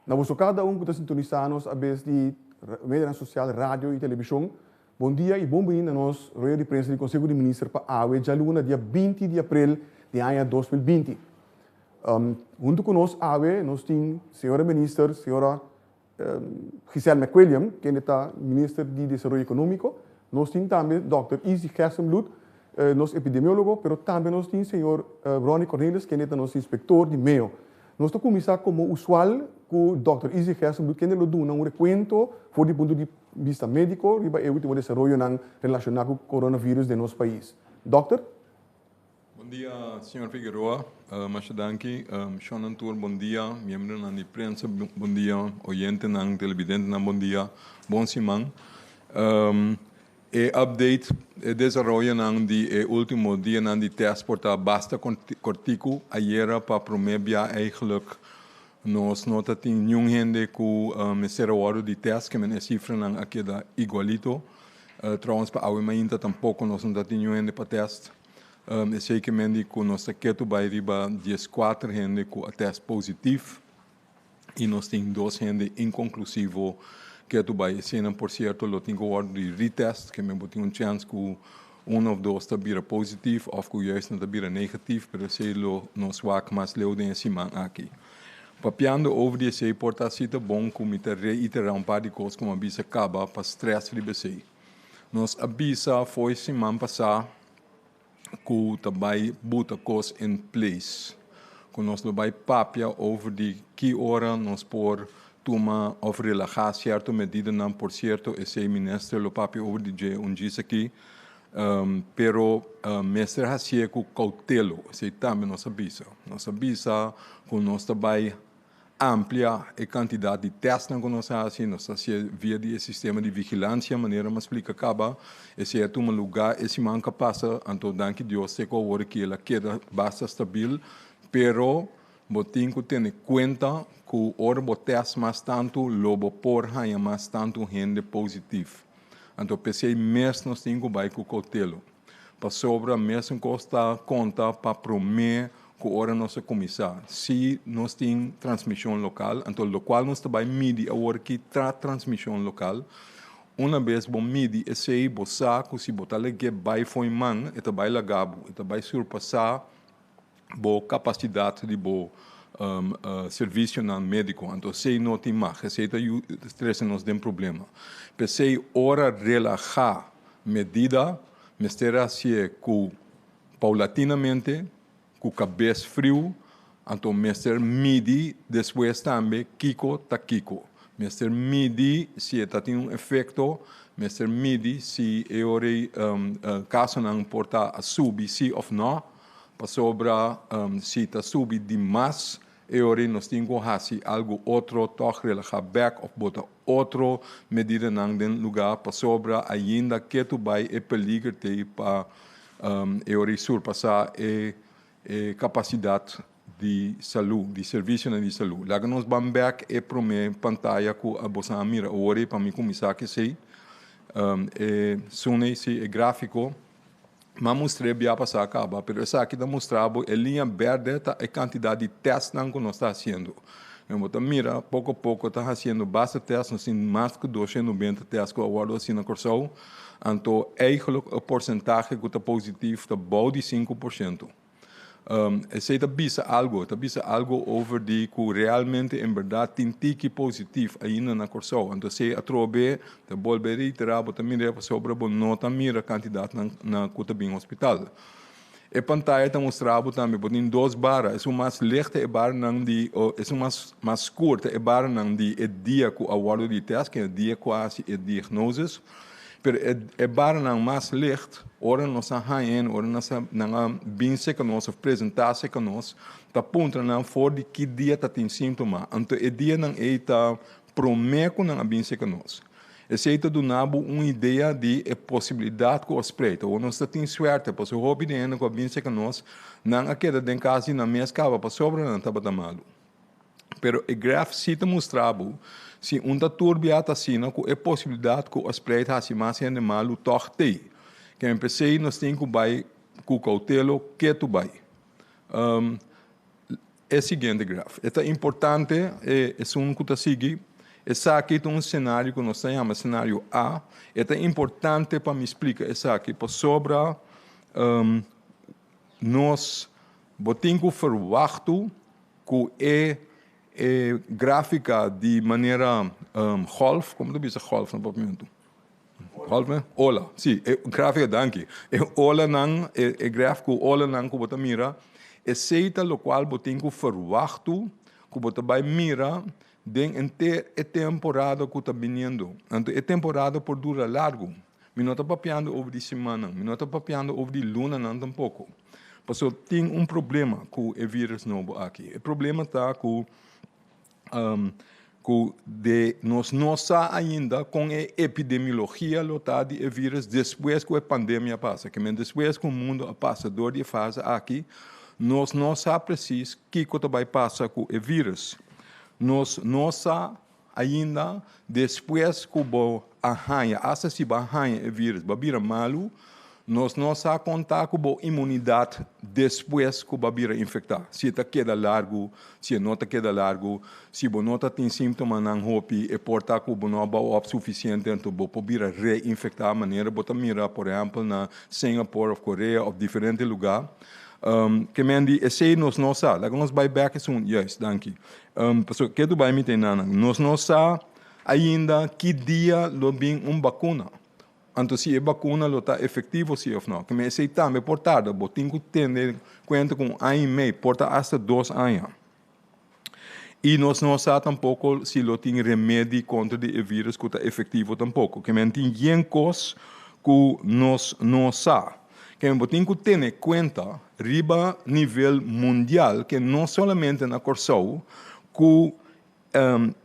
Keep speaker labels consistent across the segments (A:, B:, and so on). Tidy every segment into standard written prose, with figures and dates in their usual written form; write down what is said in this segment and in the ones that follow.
A: Na boso kada un ku ta sintonisá nos a bes di medionan sosial, radio i televishon, bon dia i bon bini na nos rueda di prensa di Konseho di Minister pa awe djaluna dia 20 di aprel di aña 2020. Huntu ku nos awe nos tin señora Minister, señora Giselle McWilliam, kende ta Minister di Desaroyo Ekonómiko. Nos tin tambe Dòkter Izzy Gerstenbluth, nos epidemiólogo, pero tambe nos tin señor Ronnie Cornelis, kende ta nos inspektor di meo. Nos ta kuminsá komo usual ku Dòkter Izzy Gerstenbluth, kende lo duna un rekuento for di punto di bista médiko riba e último desaroyonan relashoná ku coronavirus den nos pais. Dòkter?
B: Bon dia, señor Figueroa. Masha danki. Shonnan tur bon dia. Miembronan di prensa bon dia. Oyentenan, televidentenan bon dia. Bon siman. E update, e desaroyonan di e ultimo dianan di test por ta basta kortiku. Ayera pa prome bia eigenlijk nos no ta tin niun hende ku mester a wòrdu di test, ke men e sifranan a keda igualito. Trouwens pa awe mainta tampoko nos no ta tin niun hende pa test. Esei ke men di ku nos ta ketu bai riba 14 hende ku a test positief i nos tin dos hende inkonklusivo ketu bai. Eseinan por sierto lo tin ku wòrdu di retest, ke men bo tin un chèns ku un òf dos ta bira positief òf ku juist nan ta bira negatief, pero esei lo nos wak mas leu den e siman aki. Papiando over di esei por ta asita bon ku mi ta reiterá un par di kos ku mi a bisa kaba pa strès riba esei. Nos a bisa fo'i siman pasá ku ta bai buta kos in place, ku nos lo bai papia over di ki ora nos por tuma òf relahá sierto medidanan. Por sierto esei minister lo papia over di dje un djis aki, pero mester hasié ku koutelo, esei tambe nos a bisa. Nos a bisa ku nos ta bai amplia e kantidat di tèstnan ku nos a hasi, nos ta hasié via di e sistema di vigilansia, manera mi a splika kaba. Esei a tuma lugá e siman ku a pasa, anto danki Dios te ku awor aki el a keda basta stabil, pero bo tin ku tene kuenta ku ora bo tèst mas tantu lo bo por haña mas tantu hende positif. Anto p'esei mes nos tin ku bai ku koutelo. Pasobra mesun kos ta konta pa promé ku ora nos a kuminsá. Si nos tin transmishon lokal, anto lokual nos ta bai midi awor ki ta transmishon lokal. Una bes bo midi esei, bo sa ku si bo ta lag'é bai fo'i man, e ta bai laga bo, e ta bai surpasá bo kapasidat di bo servisionan médiko. Anto esei no tin mag, esei ta trese nos den problema. P'esei ora relahá medida mester hasié ku paulatinamente, ku kabes friu, anto mester midi despues tambe kiko ta kiko. Mester midi si e ta tin un efekto, mester midi si e ora ei kasonan por ta a subi si òf nò, pasobra si ta subi di mas e ora ei nos tin ku hasi algu otro tòg relahá bèk òf bota otro medidanan den lugá pasobra ainda ketu bai e peliger t'ei pa e ora ei surpasá e e kapasidat di salú, di servisionan di salú. Laga nos ban bèk e promé pantaya ku boso a mira awor ei pa mi kuminsá ku esei. E sunei si e gráfiko. Mi a mustr'é bia pasá kaba, pero esaki ta mustra bo e liña bèrdè ta e kantidat di tèstnan ku nos ta hasiendo. En bo ta mira poko poko ta hasiendo basta tèst, nos tin mas ku 290 tèst ku a wòrdu hasi na Kòrsou. Anto eigenlijk e porsentahe ku ta positief ta bou di 5%. Esei ta bisa algo, ta bisa algo over di ku realmente en bèrdat tin tiki positief ainda na Kòrsou. Anto esei atrobe ta bolbe reiterá, bo ta mira pasobra bo no ta mira kantidatnan na ku ta bin hospital. E pantaya ta mustra bo tambe, bo tin dos bara, esun mas licht ta e baranan di, esun mas mas skur ta e baranan di e dia ku a wòrdu di tèst, ke e dia ku a hasi e diagnoses. Pero e e baranan mas licht, ora nos a haña en, ora nos a nan a bin serka nos òf presentá serka nos, ta puntra nan for di ki dia ta tin síntoma. Anto e dianan ei ta promé ku nan a bin serka nos. Esei ta duna bo un idea di e posibilidat ku a spreid. Awor nos ta tin suerte, pasobra hopi di hende ku a bin serka nos, nan a keda den kas di nan mes kaba pasobra nan tabata malu. Pero e graf si ta mustra bo si un ta turbia ta asina ku e posibilidat ku a spreid hasi mas hende malu tòg t'ei. Ke p'esei nos tin ku bai ku koutelo ketu bai. e siguiente graf. E ta importante e esun ku ta sigui. Esaki ta un scenario ku nos ta yama scenario A. E ta importante pa mi splika esaki pasobra nos bo tin ku ferwachtu ku e e gráfika di manera golf, komo ta bisa golf na papiamentu? Golf ne? Ola, si, e gráfika, danki. E olanan, e e graf ku olanan ku bo ta mira, esei ta lokual bo tin ku ferwachtu ku bo ta bai mira den henter e temporada ku ta biniendo. Anto e temporada por dura largu. Mi no ta papiando over di simannan, mi no ta papiando over di lunanan tampoko. Pasobra tin un problema ku e virus nobo aki. E problema ta ku ku de nos no sa ainda kon e epidemiologia lo ta di e virus despues ku e pandemia pasa. Ke men despues ku mundu a pasa dor di e fase aki, nos no sa presis kiko ta bai pasa ku e virus. Nos no sa Ainda despues ku bo a haña, asta si bo a haña e vírus, bo a bira malu, nos no sa konta ku bo imunidat despues ku bo a bira infektá. Si e ta keda largu, si e no ta keda largu, si bo no ta tin síntomanan hopi, e por ta ku bo no a bou òp sufisiente, anto bo por bira reinfektá manera bo ta mira por ehèmpel na Singapore òf Korea òf diferente lugá. Ke men di esei nos no sa. Laga nos bai bèk esun, juist, danki. Pasobra ke Dubai mi ta enanan. Nos no sa ainda ki dia lo bin un bakuna. Anto si e bakuna lo ta efektivo si òf no. Keme esei tambe por tarda. Bo tin ku tene kuenta ku un aña i mei, por ta asta dos aña. I nos no sa tampoko si lo tin remedi kontra di e vírus ku ta efektivo tampoko. Keme tin yen kos ku nos no sa. Keme bo tin ku tene kuenta riba nivel mundial ke no solamente na Kòrsou ku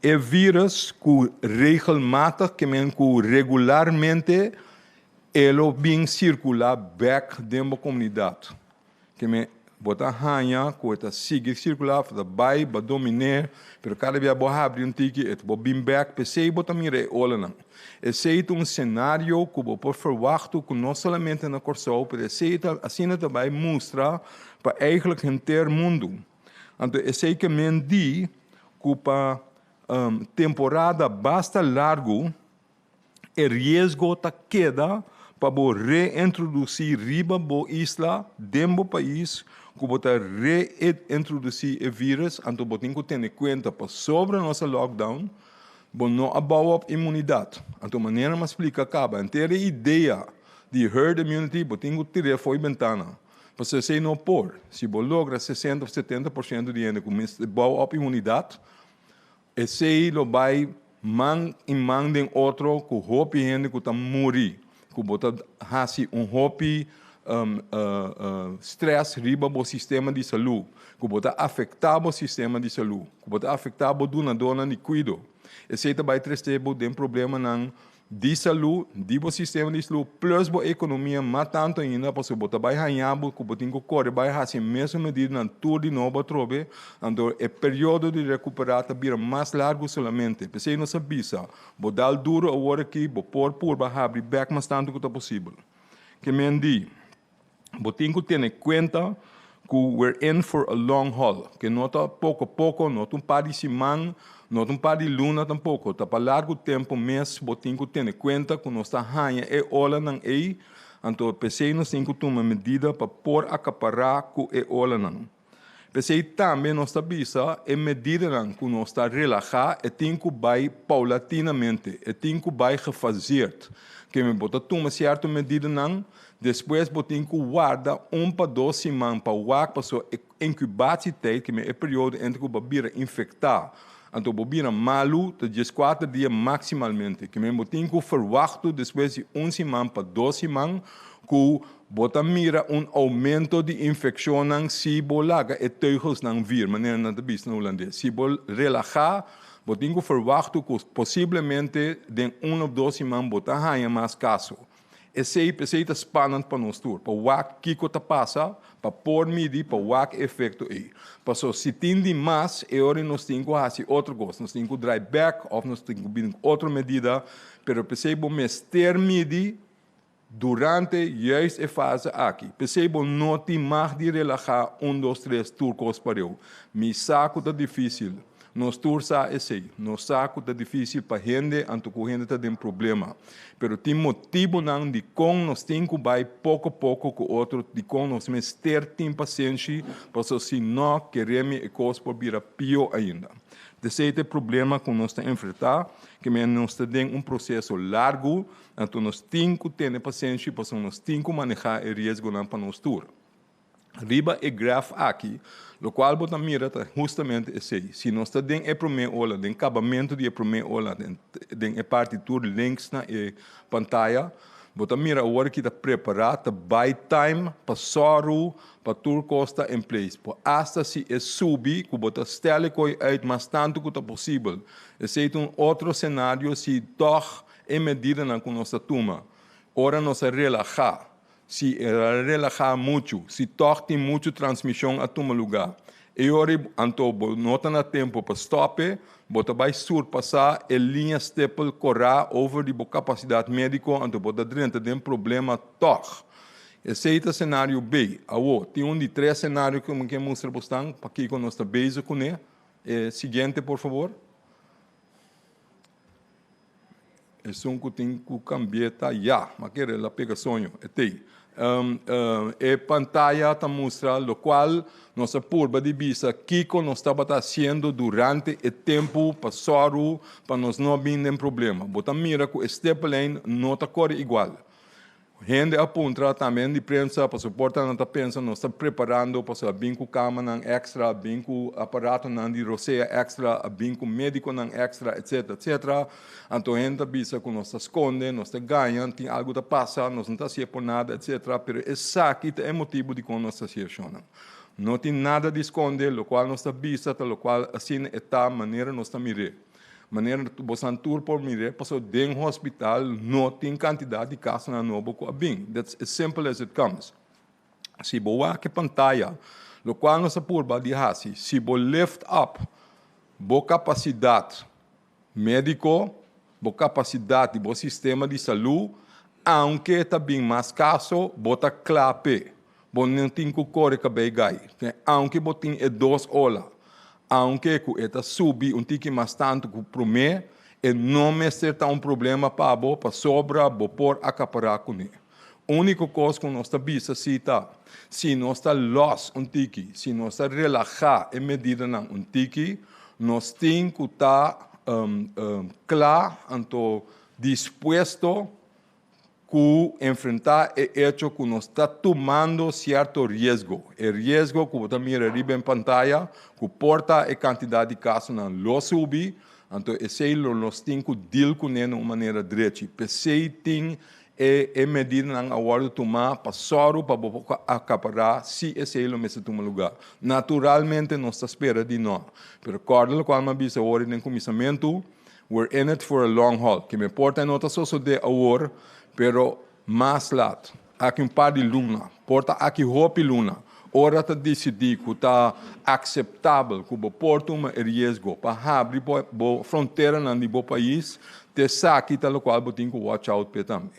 B: e vírus ku regelmatig ke men ku regularmente e lo bin sirkulá bèk den bo komunidat. Ke men bo ta haña ku e ta sigui sirkulá of ta bai bo a dominé pero kada bia bo habri un tiki e ta bo bin bèk p'esei bo ta mira e olanan. Esei ta un senario ku bo por ferwachtu ku no solamente na Kòrsou, pero esei ta asina ta bai mustra pa eigentlik henter mundu. Anto esei ke men di ku pa temporada basta largu e riesgo ta keda pa bo reintrodusí riba bo isla den bo pais ku bo ta reintrodusí e virus, anto bo tin ku tene kuenta pasobra nos a lockdown. Bo no a bou op imunidat. Anto manera mi a splika kaba, henter e idea di herd immunity bo tin ku tir'é fo'i bentana. Pasobra esei no por. Si bo logra 60 of 70% di hende ku mester bou op imunidat, esei lo bai man i man den otro ku hopi hende ku ta muri, ku bo ta hasi un hopi stress riba bo sistema di salú, ku bo ta afektá bo sistema di salú, ku bo ta afektá bo dunadónan di kuido. Esei ta bai trese bo den problemanan di salú, di bo sistema di salú, plus bo ekonomia mas tantu ainda, pasobra bo ta bai haña bo ku bo tin ku kore bai hasi e mesun medidanan tur di nobo atrobe, anto e periodo di rekuperá ta bira mas largu solamente. P'esei nos a bisa, bo dal duru awor aki, bo por purba habri bèk mas tantu ku ta posibel. Ke men di, Bo tin ku tene kuenta ku we're in for a long haul, ke no ta poko poko, no ta un par di siman, no ta un par di luna tampoko, ta pa largu tempu mes bo tin ku tene kuenta ku nos ta haña e olanan ei, anto p'esei nos tin ku tuma medida pa por akapará ku e olanan. P'esei tambe nos ta bisa e medidanan ku nos ta relahá e tin ku bai paulatinamente, e tin ku bai gefaseerd. Keme bo ta tuma sierto medidanan, despues bo tin ku warda un pa dos siman pa wak pasobra e inkubatietijd, keme e periodo entre ku bo a bira infektá anto bo bira malu ta dieskuater dia maksimalmente. Keme bo tin ku ferwachtu despues di un siman pa dos siman ku Bo ta mira un oumento di infekshonnan si bo laga e teugelsnan vir, manera nan ta bisa na hulandes. Si bo relahá, bo tin ku ferwachtu ku posiblemente den un òf dos siman bo ta haña mas kaso. Esei p'esei ta spannend pa nos tur, pa wak kiko ta pasa, pa por midi, pa wak e efekto ei. Paso si tin di mas, e ora nos tin ku hasi otro kos, nos tin ku drai bèk òf nos tin ku bini ku otro medida, pero p'esei bo mester midi. Durante juist e fase aki. P'esei bo no tin mag di relahá un dos tres tur kos pareu. Mi sa ku ta difísil. Nos tur sa esei. Nos sa ku ta difísil pa hende anto ku hende ta den problema. Pero tin motibunan dikon nos tin ku bai poko poko ku otro, dikon nos mester tin pasenshi, pasobra si no, kere mi e kos por bira pió ainda. T'esei ta e problema ku nos ta enfrentá, ke men nos ta den un proseso largu. Anto nos tin ku tene pasenshi pasobra nos tin ku manehá e riesgonan pa nos tur. Riba e graf aki, lokual bo ta mira ta hustamente esei. Si nos ta den e promé ola, den kabamentu di e promé ola, den e parti tur links na e pantaya, bo ta mira awor ki ta prepará, ta bai time pa sòru pa tur kos ta in place. Por asta si e subi ku bo ta stèl e koi uit mas tantu ku ta posibel. Esei ta un otro senario si tòg E medidanan ku nos ta tuma ora nos a relahá, si e a relahá muchu, si tòg tin muchu transmishon a tuma lugá, e ora ei anto bo no ta na tempu pa stòp e, bo ta bai surpasá e liña stipel korá over di bo kapasidat médiko, anto bo ta drenta den problema tòg. Esei ta senario B. Awor, tin un di tres senario ku mi ke mustra bosnan pakiko nos ta bezig kuné. E siguiente por fabor. Esun ku tin ku kambi'é ta ya, ma kere el a pega soño, e tei. E pantaya ta mustra lokual nos a purba di bisa kiko nos tabata hasiendo durante e tempu pa sòru pa nos no bin den problema. Bo ta mira ku e stippellijn no ta kore igual. Hende a puntra tambe di prensa pasobra por ta nan ta pensa nos ta preparando pasobra a bin ku kamanan extra, a bin ku aparatonan di rosea extra, a bin ku medikonan extra etcetera etcetera. Anto hende ta bisa ku nos ta skonde, nos ta gaña, tin algu ta pasa, nos no ta hasié por nada etcetera, pero esaki ta e motibu dikon nos ta hasi ashonnan. No tin nada di skonde, lokual nos ta bisa ta lokual asina e ta manera nos ta mir'é. Manera bosan tur por mir'é, pasobra den hospital no tin kantidat di kasonan nobo ku a bin. That's as simple as it comes. Si bo wak e pantaya, lokual nos a purba di hasi, si bo lift up bo kapasidat médiko, bo kapasidat di bo sistema di salú, aunke ta bin mas kaso, bo ta kla p'e. Bo no tin ku kore kabei gai. Aunke bo tin e dos ola, aunke ku e ta subi un tiki mas tantu ku promé, e no mester ta un problema pa bo pasobra bo por akapará kuné. Úniko kos ku nos ta bisa si ta, si nos ta lòs un tiki, si nos ta relahá e medidanan un tiki, nos tin ku ta kla anto dispuesto ku enfrentá e echo ku nos ta tumando sierto riesgo. E riesgo ku bo ta mira riba en pantaya, ku por ta e kantidat di kasonan lo subi, anto esei lo nos tin ku deal kuné na un manera drechi. P'esei tin e e medidanan a wòrdu tumá pa sòru pa bo por akapará si esei lo mester tuma lugá. Naturalmente nos ta spera di nò, pero kòrda lokual mi a bisa awor den kuminsamentu, We're in it for a long haul. Ke me por ta e no ta sosodé awor, pero mas lat, aki un par di luna, por ta aki hopi luna, ora ta disidí ku ta akseptabel ku bo por tuma e riesgo pa habri bo bo fronteranan di bo pais, t'esaki ta lokual bo tin ku watch out p'e tambe.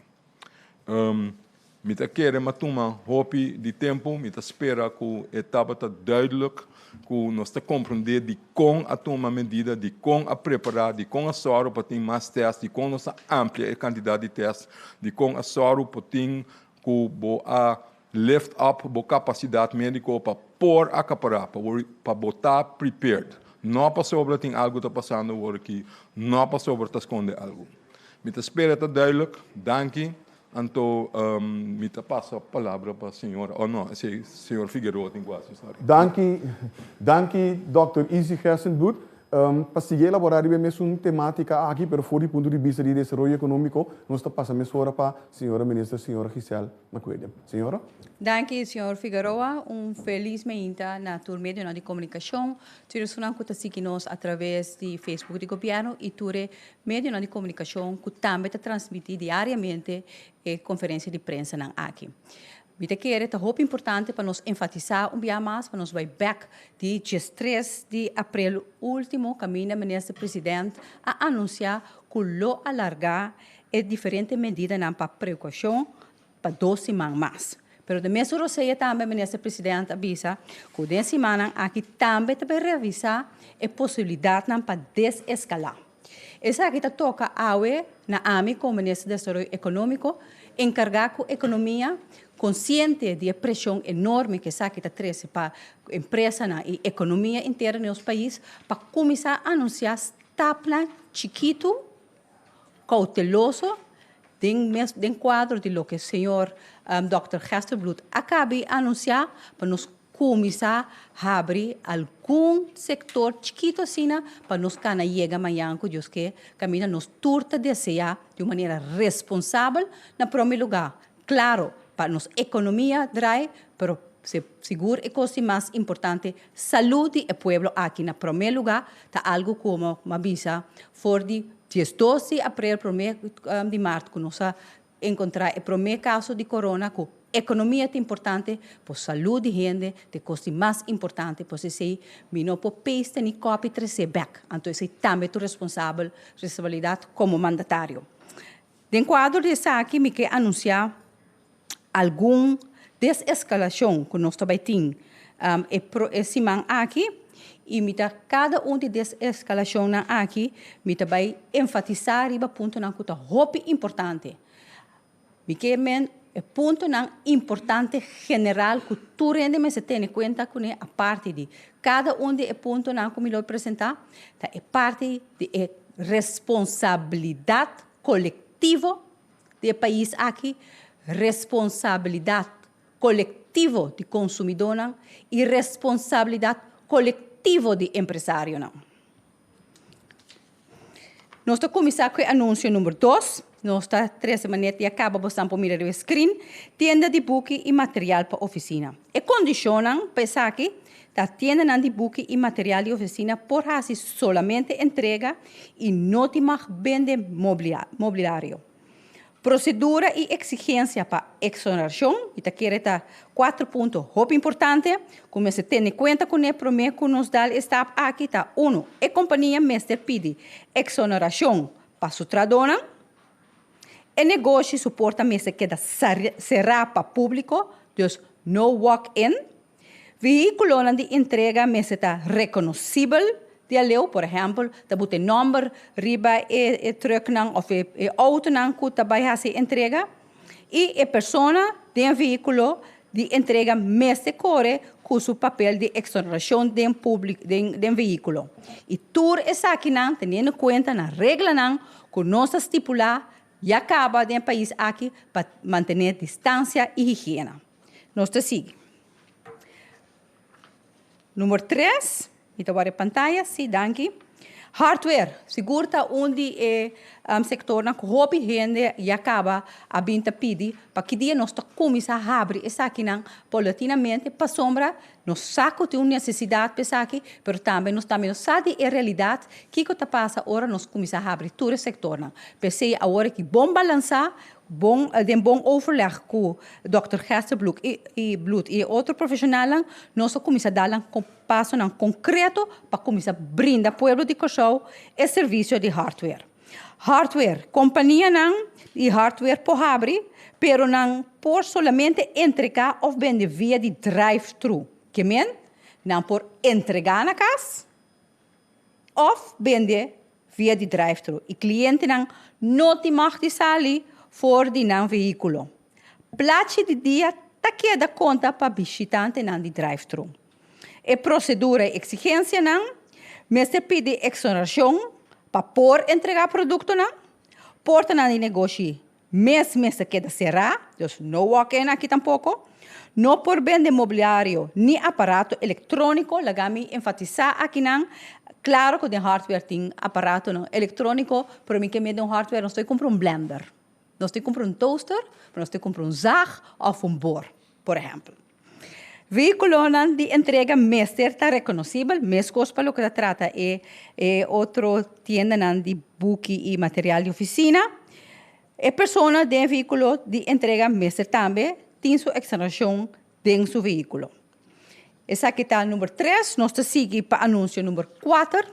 B: Mi ta kere ma tuma hopi di tempu, mi ta spera ku e tabata duidelijk ku nos ta komprondé dikon a tuma medida, dikon a prepará, dikon a sòru pa tin mas tèst, dikon nos a amplia e kantidat di tèst, dikon a sòru pa tin ku bo a lift up bo kapasidat médiko pa por akapará, pa bo ta prepared. No pasobra tin algu ta pasando awor aki, no pasobra ta skonde algu. Mi ta spera ta duidelijk. Danki. Anto mi ta pasa palabra pa señora, oh no, esey señor Figueroa tin cu haci, sorry.
A: Danki, danki Dòkter Izzy Gerstenbluth. Pa sigui elabora riba e mesun tematica aki, pero for di punto di bista di desaroyo economico, nos ta pasa mesora pa señora Minister, señora Giselle McWilliam. Señora.
C: Danki, señor Figueroa. Un feliz meinta na tur medionan di comunicacion, tur esunnan cu ta sigui nos a traves di Facebook di Gobierno y tur e Medionan di komunikashon ku tambe ta transmití diariamente e konferensia di prensanan aki. Mi ta kere ta hopi importante pa nos enfatisá un bia mas pa nos bai bèk di diestres di aprel último kaminda Minister President a anunsiá ku lo alargá e diferente medidanan pa prekoushon. pa dos siman mas. Pero den mesun rosea tambe Minister President a bisa ku den simannan aki tambe ta bai revisá e posibilidatnan pa deseskalá. Esaki ta toka awe na ami komo Minister di Desaroyo Ekonómiko enkargá ku ekonomia, konsiente di e preshon enorme ku esaki ta trese pa empresanan i ekonomia entero di nos pais, pa kuminsá anunsiá stapnan chikitu, kouteloso, den mes den kuadro di loke señor dòkter Gesterbloed a kabi anunsiá pa nos kuminsá habri algun sektor chikitu asina pa nos kana yega mañan ku Dios ke kaminda nos tur ta deseá di un manera responsabel na prome lugá klaro pa nos ekonomia drai pero sigur e kos di mas importante salud di e pueblo aki na prome lugá ta algu komo mi a bisa for di diesdos di aprel prome di mart ku nos a enkontrá e promé kaso di korona ku ekonomia ta importante, por salú di hende ta e kos di mas importante, pues esei mi no por paste ni copy tresé bèk, anto esei tambe ta un responsabel responsabilidat komo mandatario. Den kuadro di esaki mi ke anunsiá algun deseskalashon ku nos ta bai tin e e siman aki i mi ta kada un di deseskalashonnan aki mi ta bai enfatisá riba puntonan ku ta hopi importante. Mi ke men e puntonan importante general ku tur hende mester tene kuenta kuné aparte di kada un di e puntonan ku mi lo presentá ta e parti di e responsabilidat kolektivo di e pais aki, responsabilidat kolektivo di konsumidónan i responsabilidat kolektivo di empresarionan. Nos ta kuminsá ku e anunsio number dos. Nos ta trese manera di a kaba bosan por mira riba e screen, tienda di buki i material pa ofisina. E kondishonnan pa esaki ta tiendanan di buki i material di ofisina por hasi solamente entrega i no tin mag bende mobliario. Prosedura i eksigensia pa eksonerashon, i ta kere ta kuater punto hopi importante ku mester tene kuenta kuné promé ku nos dal e stap aki ta, unu, e kompania mester pidi eksonerashon pa su trahadónan, e negoshi su porta mester keda será pa públiko, dus no walk-in, Vehíkulonan di entrega mester ta rekonosibel di aleu, por ehèmpel, ta buta e nòmber riba e trùknan òf e outonan ku ta bai hasi e entrega, i e persona den e vehíkulo di entrega mester kore ku su papel di eksonerashon den públiko den vehíkulo. I tur esakinan teniendo kuenta na reglanan ku nos a stipulá ya kaba den e pais aki pa mantené distansia i higiena. Nos ta sigui. Number tres, mi ta wak e pantaya, si, danki. Hardware, sigur ta un di e sektornan ku hopi hende ya kaba a bin ta pidi pa ki dia nos ta kuminsá habri esakinan paulatinamente pasobra nos sa ku tin un nesesidat pa esaki, pero tambe nos tambe no sa di e realidat kiko ta pasa ora nos kuminsá habri tur e sektornan. P'esei awor aki bon balansá Bon, den bon overleg ku dòkter Gesterbloek i i Bloed i e otro profeshonalnan, nos a kuminsá dal nan pasonan konkreto pa kuminsá brinda pueblo di Kòrsou e servisio di hardware. Hardware, kompanianan di hardware por habri, pero nan por solamente entregá òf bende via di drive-thru. Ke men, nan por entregá na kas òf bende via di drive-thru i klientenan no tin mag di sali for di nan vehíkulo. Plachi di dia ta keda konta pa bishitantenan di drive-thru. E prosedura i eksigensianan mester pidi eksonerashon pa por entregá produktonan. Portanan di negoshi mes mester keda será, dus no walk-in aki tampoko. No por bende mobiliario ni aparato elektróniko, laga mi enfatisá akinan, klaro ku den hardware tin aparatonan elektróniko, pero mi ke mete un hardware nos ta kumpra un blender, nos ta kumpra un toaster, nos ta kumpra un zag òf un bor, por ehèmpel. Vehíkulonan di entrega mester ta rekonosibel, meskos pa loke ta trata e e otro tiendanan di buki i material di ofisina. E persona den e vehíkulo di entrega mester tambe tin su eksonerashon den su vehíkulo. Esaki ta number tres, nos ta sigui pa anunsio number kuater.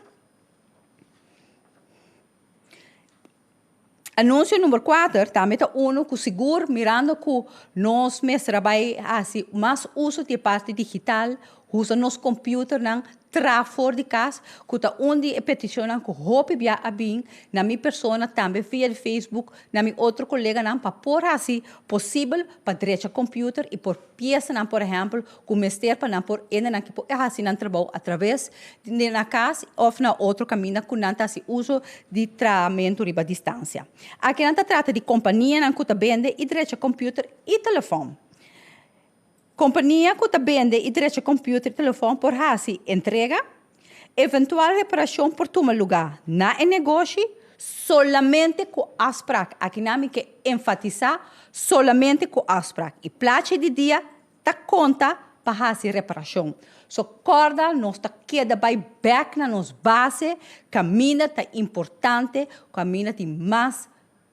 C: Anunsio number kuater tambe ta unu ku sigur mirando ku nos mester a bai hasi mas uso di e parti digital, usa nos computernan, traha for di kas, ku ta un di e petishonnan ku hopi bia a bin na mi persona tambe via di Facebook na mi otro koleganan pa por hasi posibel pa drecha computer i por piesanan por ehèmpel ku mester pa nan por hendenan ki por hasi nan trabou atraves di na kas òf na otro kaminda ku nan ta hasi uso di trahamentu riba distansia. Aki nan ta trata di kompanianan ku ta bende i drecha kòmpiuter i telefòn. Kompania ku ta bende i drecha kòmpiuter i telefòn por hasi entrega. Eventual reparashon por tuma lugá na e negoshi solamente ku afsprak. Aki nan mi ke enfatisá solamente ku afsprak. I plachi di dia ta konta pa hasi reparashon. So kòrda nos ta keda bai bèk na nos base kaminda ta importante kaminda tin mas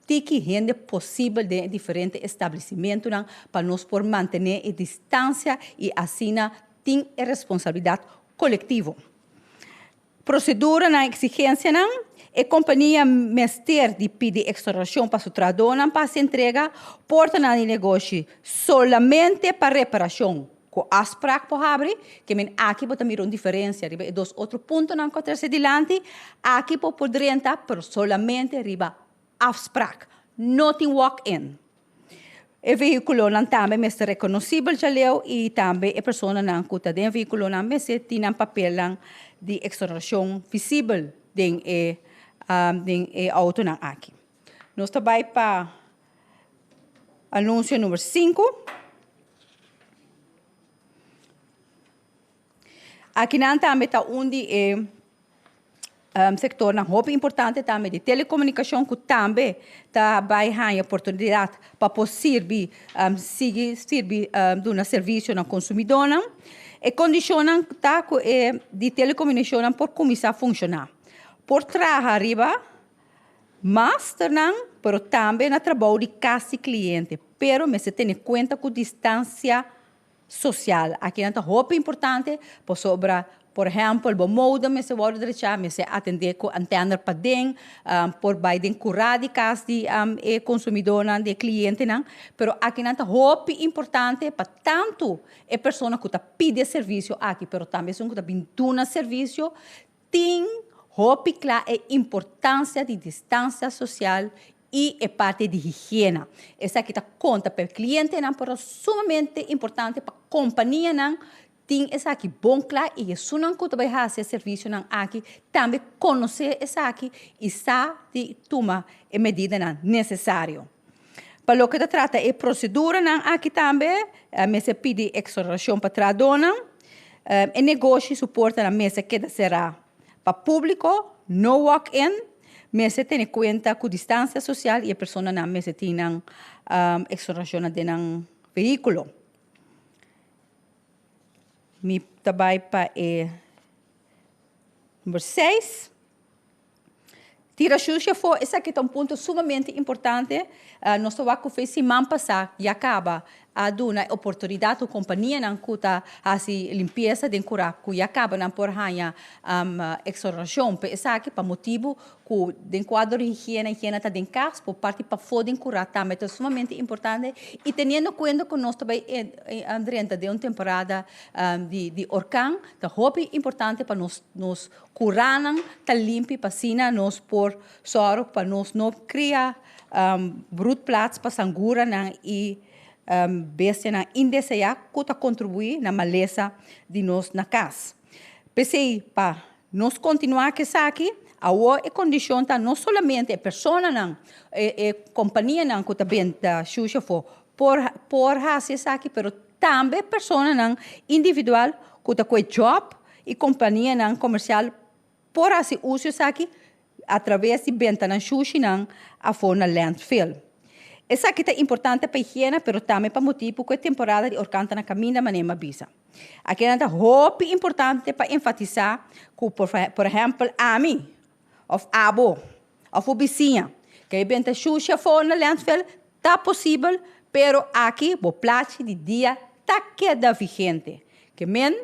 C: tiki hende posibel den e diferente establesimentunan pa nos por mantené e distansia i asina tin e responsabilidat kolektivo. Proseduranan eksigensianan, E kompania mester di pidi ekstorashon pa su trahadónan pa hasi entrega portanan di negoshi solamente pa reparashon ku afsprak por habri. Ke men aki bo ta mira un diferensia riba e dos otro puntonan ku a trese dilanti. Aki bo por drenta pero solamente riba afsprak. No tin walk-in. E vehíkulonan tambe mester rekonosibel djaleu i tambe e personanan ku ta den e vehíkulonan mester tin nan papelnan di ekstorashon visibel den e den e outonan aki. Nos ta bai pa anunsio number sinku. Akinan tambe ta un di e Sektornan hopi importante tambe di telekomunikashon ku tambe ta bai haña oportunidat pa por sirbi sigui sirbi duna servisio na konsumidónan. E kondishonnan ta ku e di telekomunikashonnan por kuminsá funshoná. Por traha riba masternan pero tambe na trabou di kas di kliente pero mester tene kuenta ku distansia Sosial. Akinan ta hopi importante pasobra por ehèmpel bo modem mester wòrdu drechá, mester atendé ku antèner paden, por bai den kurá di kas di e konsumidónan, di e klientenan. Pero akinan ta hopi importante pa tantu e persona ku ta pidi e servisio aki pero tambe esun ku ta bin duna servisio Tin hopi kla e importansia di distansia sosial i e parti di higiena. Esaki ta konta pa e klientenan pero sumamente importante pa kompanianan tin esaki bon kla i esunnan ku ta bai hasi e servisionan aki tambe konosé esaki i sa di tuma e medidanan nesesario. Pa loke ta trata e proseduranan aki tambe mester pidi eksonerashon pa trahadónan. E negoshi su portanan mester keda será pa públiko, no walk-in. Mester tene kuenta ku distansia sosial i e personanan mester tin nan eksonerashonnan den nan vehíkulo. Mi ta bai pa e number seis. Tira shushi afó, esaki ta un punto sumamente importante. Nos ta wak ku fe siman pasá ya kaba a duna e oportunidat ku kompanianan ku ta hasi limpiesa den kurá ku ya kaba nan por haña eksonerashon pa esaki pa motibu ku den kuadro di higiena, higiena ta den kas por parti pafó den kurá tambe ta sumamente importante i teniendo kuenta ku nos ta bai drenta den un temporada di orkan ta hopi importante pa nos nos Kuranan ta limpi pa asina nos por sòru pa nos no kria broedplaats pa sanguranan i bestianan indeseá ku ta kontribuí na malesa di nos na kas. P'esei pa nos kontinuá ku esaki, awor e kondishon ta no solamente e personanan, e kompanianan ku ta benta shushi afó por por hasi esaki, pero tambe personanan individual ku ta kohe jòb i kompanianan komersial por hasi uso esaki atraves di bentanan shushinan afó na landfill. Esaki ta importante pa higiena pero tambe pa motibu ku e temporada di orkan ta na kaminda manera mi a bisa. Akinan ta hopi importante pa enfatisá ku por ehèmpel ami òf abo òf bo bisiña ke e benta shushi afó na landfill ta posibel pero aki bo plachi di dia ta keda vigente. Ke men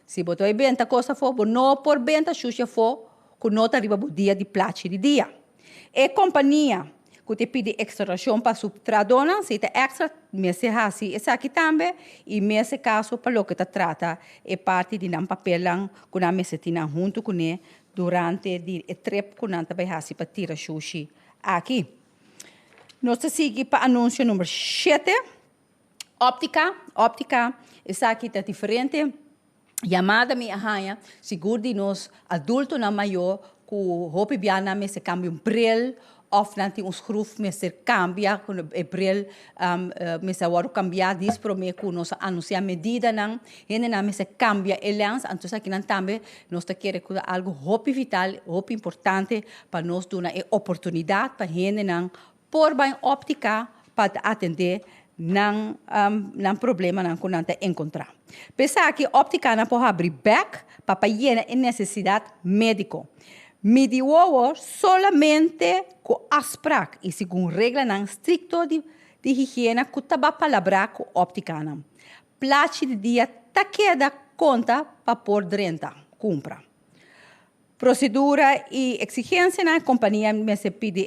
C: Si bo ta bai benta kos afó, bo no por benta shushi afó ku no ta riba bo dia di plachi di dia. E kompania ku ta pidi eksonerashon pa su trahadónan, si ta èkstra mester hasi esaki tambe i mester kaso pa loke ta trata e parti di nan papelnan ku nan mester tin nan huntu kuné durante di e trip ku nan ta bai hasi pa tira shushi aki. Nos ta sigui pa anunsio number shete, Óptika, óptika, esaki ta diferente yamada mi a haña, sigur di nos adultonan mayor ku hopi bia nan mester kambia un bril òf nan tin un skruf mester kambia ku e bril mester a wòrdu kambiá dis promé ku nos a anunsiá medidanan, hendenan mester kambia e lèns, anto esakinan tambe nos ta kere ku ta algu hopi vital, hopi importante pa nos duna e oportunidat pa hendenan por bai óptika pa ta atendé nan nan problemanan ku nan ta enkontrá. P'esaki óptikanan por habri bèk pa pa yena e nesesidat médiko. Midi wowo solamente ku afsprak i segun reglanan strikto di di higiena ku ta ba palabrá ku óptikanan. Plachi di dia ta keda konta pa por drenta kumpra. Prosedura i eksigensianan, Kompania mester pidi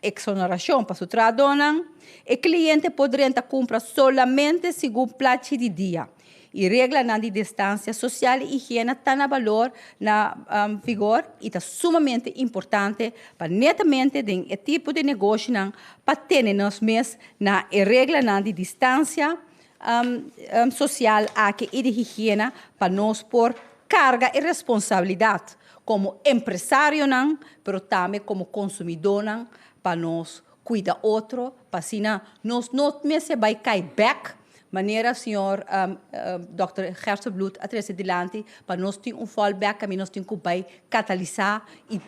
C: eksonerashon pa su trahadónan. E kliente por drenta kumpra solamente segun plachi di dia i reglanan di distansia sosial i higiena ta na balor na vigor i ta sumamente importante pa netamente den e tipo di negoshinan pa tene nos mes na e reglanan di distansia sosial aki i di higiena pa nos por karga e responsabilidat komo empresarionan pero tambe komo konsumidónan pa nos kuida otro pa asina nos no mester bai kai bèk manera señor dòkter Gerstenbluth a trese dilanti pa nos tin un fallback kaminda nos tin ku bai katalisá i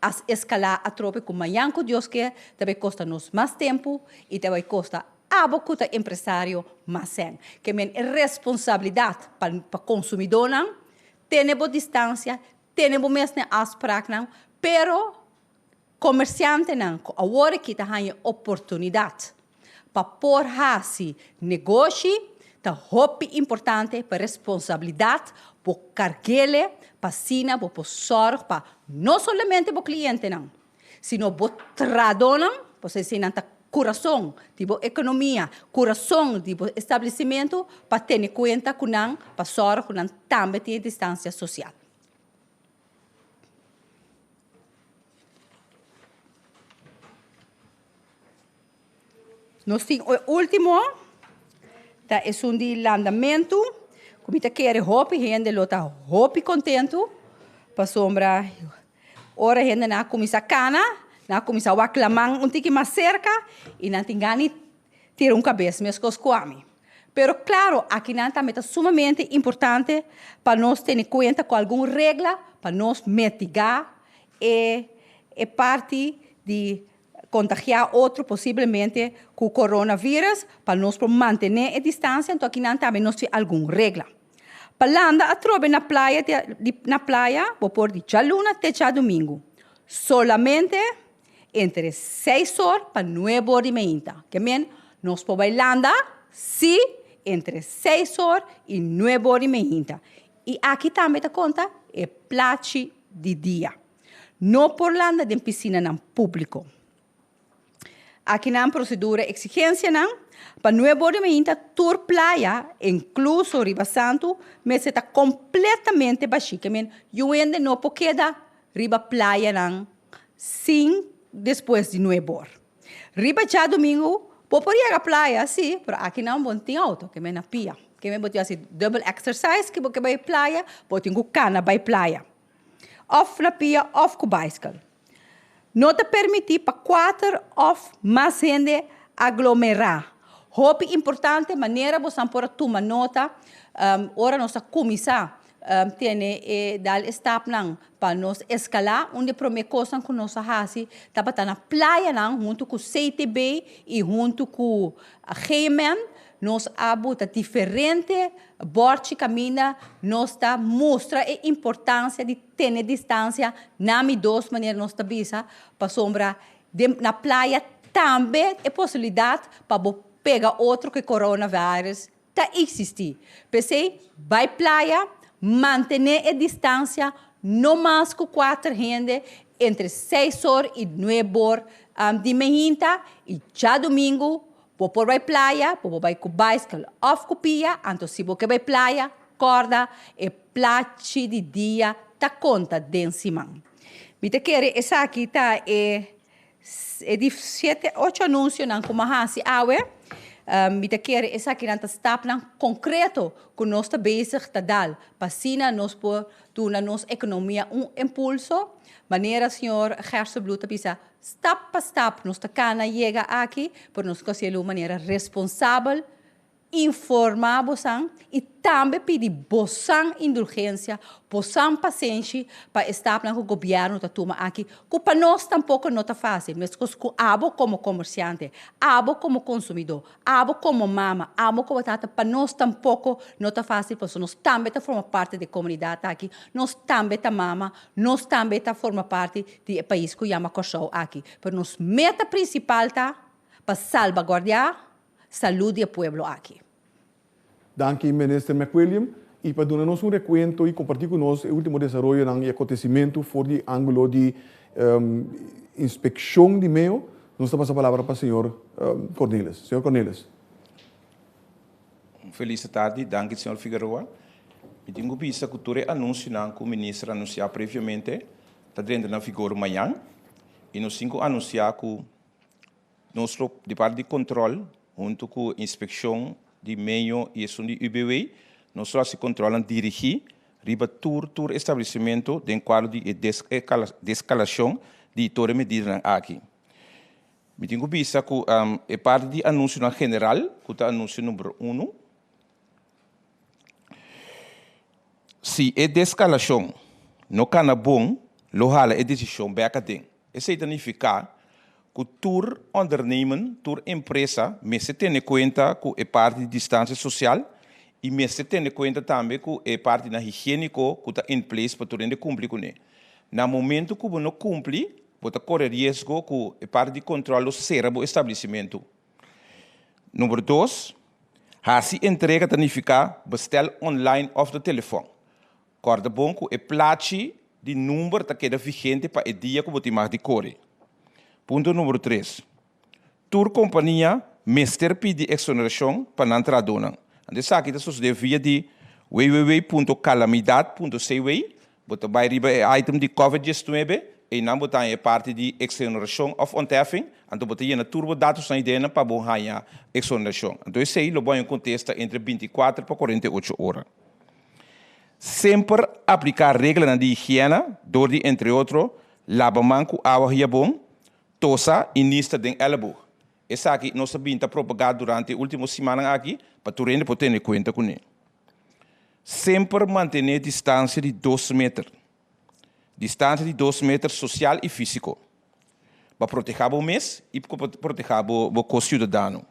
C: as eskalá atrobe ku mañan ku Dios ke ta bai kosta nos mas tempu i ta bai kosta abo ku ta empresario mas sèn. Ke men e responsabilidat pa pa konsumidónan tene bo distansia, tene bo mes na e afspraknan, pero komersiantenan ku awor aki ta haña oportunidat pa por hasi negoshi ta hopi importante pa responsabilidat bo kargele pa asina bo por sòrg pa no solamente bo klientenan sino bo trahadónan, pasobra eseinan ta kurason di bo ekonomia, kurason di bo establesimentu pa tene kuenta ku nan pa sòrg ku nan tambe tin e distansia sosial. Nos tin e ultimo, ta esun di landamentu, ku mi ta kere hopi hende lo ta hopi kontentu, pasobra ora hendenan a kuminsá kana, nan a kuminsá wak laman un tiki mas serka i nan tin gana di tira un kabes meskos ku ami. Pero klaro, akinan tambe ta sumamente importante pa nos tene kuenta ku algun regla pa nos mitigá e e parti di kontagiá otro posiblemente ku coronavirus pa nos por mantené e distansia, anto akinan tambe nos tin algun regla. Pa landa atrobe na playa di na playa bo por di djaluna te djadumingu, solamente entre seis or pa nuebe or di meinta. Ke men nos por bai landa si entre seis or i nuebe or di meinta. I aki tambe ta konta e plachi di dia. No por landa den pisinanan públiko. Akinan prosedura eksigensianan pa nuebe or di mainta tur playa, inkluso riba Santu, mester ta kompletamente bashí. Ke men yu hende no por keda riba playanan sin despues di nuebe or. Riba djadumingu bo por yega playa, sí, pero akinan bo no tin outo, ke men na pia. Ke men bo tin hasi dubbel exercise ke bo ke bai playa, bo tin ku kana bai playa. Òf na pia òf ku baiskel. No ta permití pa kuater òf mas hende aglomerá. Hopi importante manera bosan por a tuma nota ora nos a kuminsá tene e dal e stapnan pa nos eskalá. Un di e promé kosnan ku nos a hasi tabata na playanan huntu ku CTB i huntu ku GMN nos a buta diferente Bòrchi kaminda nos ta mustra e importansia di tene distansia na mi dos manera nos ta bisa pasobra den na playa tambe e posibilidat pa bo pega otro ku e coronavirus ta eksistí. P'esei bai playa, mantené e distansia no mas ku kuater hende. entre seis or i nuebe or di mehinta i djadumingu bo por bai playa, bo por bai ku baiskel òf ku pia, anto si bo ke bai playa kòrda e plachi di dia ta konta den siman. Mi ta kere esaki ta e E di siete, ocho anunsionan ku mi a hasi awe, mi ta kere esakinan ta stapnan konkreto ku nos ta bezig ta dal pa asina nos por duna nos ekonomia un impulso. Manera señor Gerstenbluth ta bisa, stap pa stap nos ta kana yega aki, pero nos ta hasiel un manera responsabel. Informá bosan i tambe pidi bosan indulgensia, bosan pasenshi pa e stapnan ku gobièrnu ta tuma aki, ku pa nos tampoko no ta fásil, meskos ku abo komo komersiante, abo komo konsumidó, abo komo mama, abo komo tata, pa nos tampoko no ta fásil pasobra nos tambe ta forma parti di e komunidat aki, nos tambe ta mama, nos tambe ta forma parti di e pais ku yama Kòrsou aki. Pero nos meta prinsipal ta pa salbaguardiá salud di e pueblo aki.
A: Danki Minister McWilliam y pa duna nos un recuento y comparti cu nos e ultimo desaroyonan y acontecimento for di angulo di inspeccion di meo, nos ta pasa palabra pa señor Cornelis. Señor Cornelis.
D: Un felis tardi, danki señor Figueroa. Mi tin cu bisa cu tur e anuncionan cu Minister a anuncia previamente ta drenta na vigor mañan y nos tin cu anuncia cu Nos lo di parti di control hunto cu inspeccion di medio y esun di UBW nos lo haci controlnan dirigi riba tur tur establecimento den cuadro di e descalacion di tur e medidanan aki. Mi tin cu bisa cu e parti di anuncionan general cu ta anuncio number uno, si e descalacion no cana bon lo hala e decision bek aden. Esey ta nifica ku tur ondernemen, tur empresa mester tene kuenta ku e parti di distansia sosial i mester tene kuenta tambe ku e partinan higiéniko ku ta in place pa tur hende kumpli kuné. Na momentu ku bo no kumpli, bo ta kore riesgo ku e parti di kontròl lo sera bo establesimentu. Number dos, hasi entrega ta nifiká bestèl online òf na telefòn. Kòrda bon ku e plachi di number ta keda vigente pa e dia ku bo tin mag di kore. Punto numero tres, Tur kompania mester pidi eksonerashon pa nan trahadónan. Anto esaki ta sosodé via di www.calamidad.cw. Bo ta bai riba e item di Covid diesnuebe, einan bo ta haña e parti di eksonerashon òf ontheffing, anto bo ta yena tur bo datosnan ei dena pa bo haña eksonerashon. Anto esei lo bo haña un kontesta entre bintikuater pa kuarenta i ocho ora. Semper apliká reglanan di higiena dor di entre otro laba man ku awa hiabon, tosa i nista den èleboog. Esaki nos a bin ta propagá durante e último simannan aki pa tur hende por tene kuenta kuné. Semper mantené distansia di dos meter. Distansia di dos meter sosial i físiko pa protehá bo mes i pa protehá bo ko-siudadano.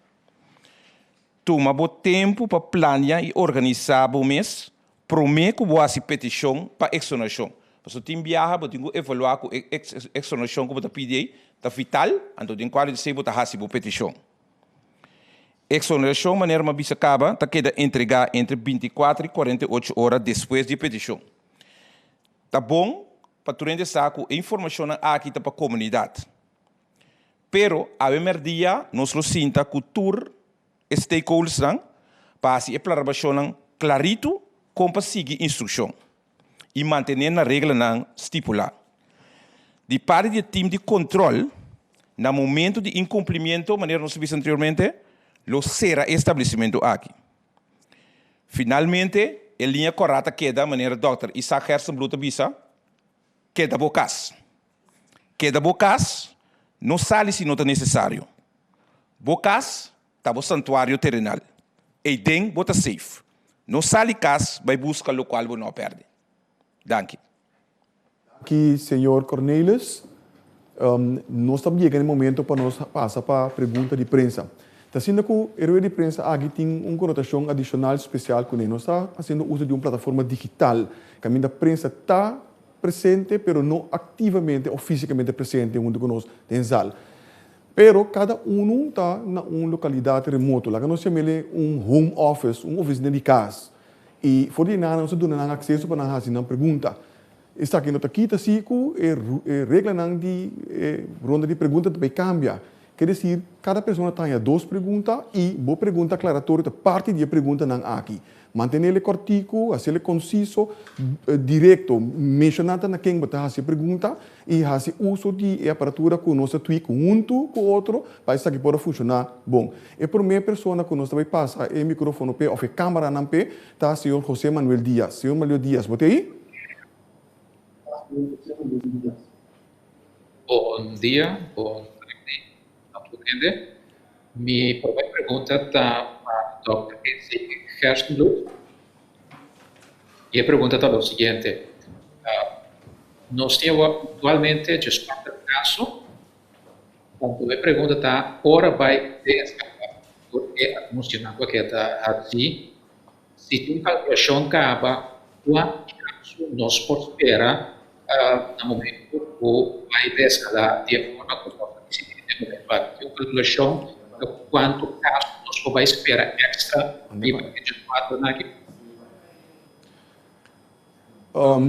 D: Tuma bo tempu pa plania i organisá bo mes promé ku bo hasi petishon pa eksonerashon. Pasobra tin biaha bo tin ku evaluá ku e eksonerashon ku bo ta pidi ei ta vital, anto den kuadro di esei bo ta hasi bo petishon. Eksonerashon, manera mi a bisa kaba, ta keda entregá entre 24 i 48 ora despues di e petishon. Ta bon pa tur hende sa ku e informashonnan aki ta pa komunidat. Pero awe merdia nos lo sinta ku tur e stakeholdersnan pa hasi e plarabashonnan klaritu kon pa sigui instrukshon i mantené na reglanan stipulá. Di parti di e tim di kontrol, na momentu di inkumplimiento, manera nos a bisa anteriormente, lo sera e establesimentu aki. Finalmente, e liña kòrá ta keda, manera dòkter Isaac Gerstenbluth a bisa, Keda bo kas. Keda bo kas, no sali si no ta nesesario. Bo kas ta bo santuario terenal. Eiden bo ta safe. No sali kas bai buska lokual bo no a pèrdè. Danki.
A: Danki señor Cornelis. Nos ta yega na e momento pa nos pasa pa pregunta di prensa. Ta asina ku e rueda di prensa aki tin un konotashon adishonal spesial kuné. Nos ta hasiendo uso di un plataforma digital kaminda prensa ta presente pero no activamente of fisicamente presente hunto cu nos den zaal. Pero cada uno ta na un localidad remoto, laga nos yam'ele un home office, un oficina di cas. Y for di nan nos a duna nan acceso pa nan haci nan pregunta. Esaki no ta kita si ku e e reglanan di e ronda di pregunta ta bay kambia. Ke desir, kada persona ta haña dos pregunta i bo pregunta aklaratorio ta parti di e preguntanan aki. Mantenele kòrtiku, hasiele konsiso, direkto. Menshoná ta na ken bo ta hasi e pregunta i hasi uso di e aparatura ku nos ta tweak huntu ku otro pa esaki por a funshoná bon. E promé persona ku nos ta bai pasa e mikrofono p'e òf e kámaranan p'e ta señor José Manuel Diaz. Señor Manuel Diaz, bo ta ei?
E: Bon dia, bon tardi na tur hende. Mi prome pregunta ta pa Dòkter Izzy Gerstenbluth. Y e pregunta ta lo siguiente, Nos tin awor actualmente djeskuater caso, anto e pregunta ta ora bay deescala tur e anuncionan cu a keda haci, Si tin un kalkulashon kaba, kuantu kaso nos por spera na momentu ku bai deskalá di e forma ku nos a disidí den momentu aki? Tin un kalkulashon ta kuantu kaso nos por bai spera èkstra riba e djeskuaternan aki?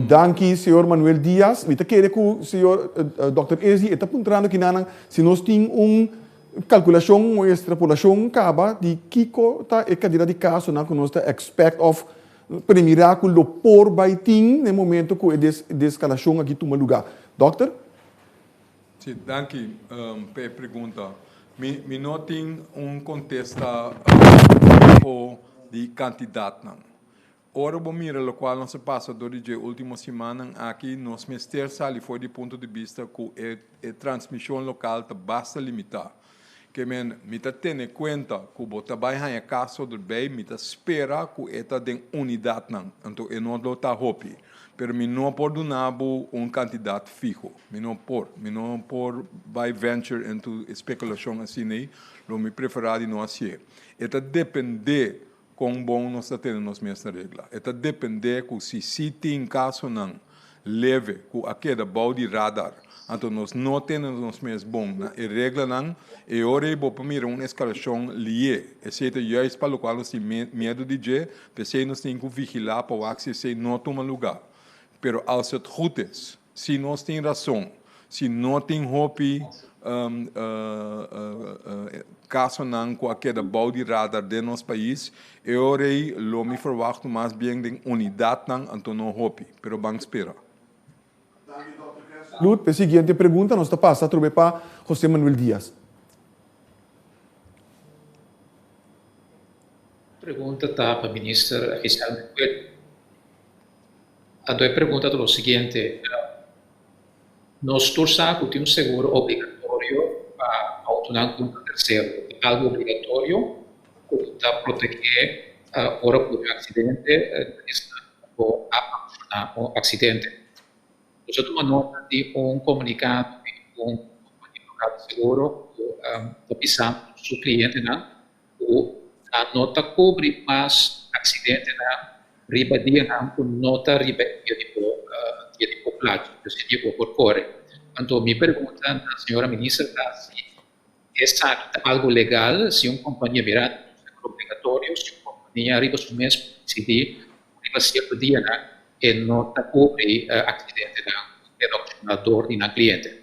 A: Danki señor Manuel Diaz. Mi ta kere ku señor Dòkter Ezi e ta puntrando kinanan si nos tin un kalkulashon o estrapolashon kaba di kiko ta e kantidat di kasonan ku nos ta expect òf premirá ku lo por bai tin na e momento ku e deskalashon aki tuma lugá. Dòkter?
B: Si, danki pa e pregunta. Mi no tin un kontesta fiho di kantidatnan. Ora bo mira lokual nos a pasa dor di dje último simannan aki, nos mester sali for di punto di bista ku e e transmishon lokal ta basta limitá. Ke men, mi ta tene kuenta ku bo ta bai haña kaso derbei, mi ta spera ku e ta den unidatnan, anto e no lo ta hopi. Pero mi no por duna bo un kantidat fiho. Mi no por. Mi no por bai venture into spekulashon asin'ei, lo mi preferá di no hasié. E ta dependé Kon bon nos ta tene nos mes na regla? E ta dependé ku si sí tin kasonan leve ku a keda bou di radar, anto nos no tene nos mes bon na e reglanan, e ora ei bo por mira un eskalashon lié. Esei ta juist pa lokual nos tin miedu di dje, p'esei nos tin ku vigilá pa wak si esei no tuma lugá. Pero als het goed is, Si nos tin rason, si no tin hopi kasonan ku a keda bou di radar den nos pais, e ora ei lo mi ferwachtu mas bien den unidatnan, anto no hopi. Pero ban spera.
A: Salud. P'e siguiente pregunta nos ta pasa atrobe pa José Manuel Diaz.
E: Pregunta ta pa Minister Giselle Cuellar. Anto e pregunta ta lo siguiente, Nos tur sa ku tin un seguro obligatorio pa outonan kontra tersero. Ta algu obligatorio ku ta protegé ora ku tin un aksidente esnan ku a ocasioná un aksidente. Nos a tuma nota di un komunikado di un kompania lokal di seguro ku ta bisando su klientenan ku nan no ta kubri mas aksidentenan riba dianan ku no ta riba e dia di bo dia di bo plachi, dus e dia ku bo por kore. Anto mi pregunta na señora minister ta si esaki ta algu legal, si un kompania mira un seguro obligatorio, si un kompania riba su mes por disidí ku riba sierto dianan e no ta kubri aksidentenan ku keda okashoná dor di nan kliente.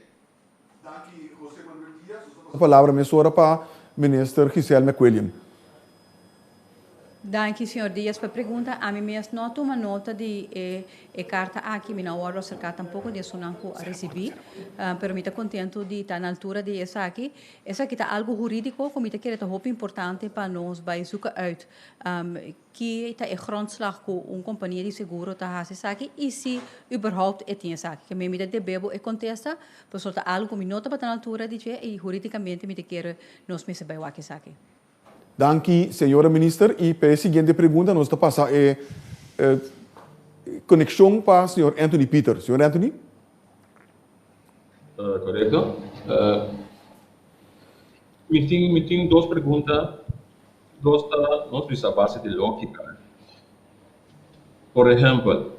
A: Danki Jose Manuel Diaz. Nos ta pasa palabra mesora pa Minister Giselle McWilliam.
C: Danki señor Diaz pa e pregunta. Ami mes no a tuma nota di e e carta aki. Mi no a wordo acerca tampoco di esunnan cu a ricibi. Pero mi ta contento di ta na altura di esaki. Esaki ta algo huridico cu mi ta kere ta hopi importante pa nos bay zoeken uit. Ki ta e grondslag ku un kompania di seguro ta hasi esaki i si überhaupt e tin esaki? Ke mi ta debe bo e kontesta, pasobra ta algu ku mi no tabata na altura di dje i huridikamente mi ta kere nos mester bai wak esaki.
A: Danki señora Minister i pa e siguiente pregunta nos ta pasa e konekshon pa señor Anthony Pieter. Señor Anthony?
F: Korekto. Mi tin mi tin dos pregunta. Dos ta nos bisa a base di lógika. Por ehèmpel,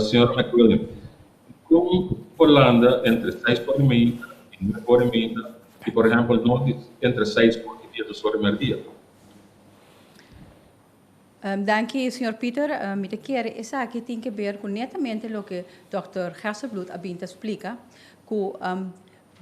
F: señor McWilliam, kon por landa entre seis ora i meinta i nuebe ora i meinta i por ehèmpel no entre seis ora i diesdos ora i mèrdia?
C: Danki, señor Pieter. Mi ta kere esaki tin ke ber ku netamente loke dòkter Gerstenbluth a bin ta splika, ku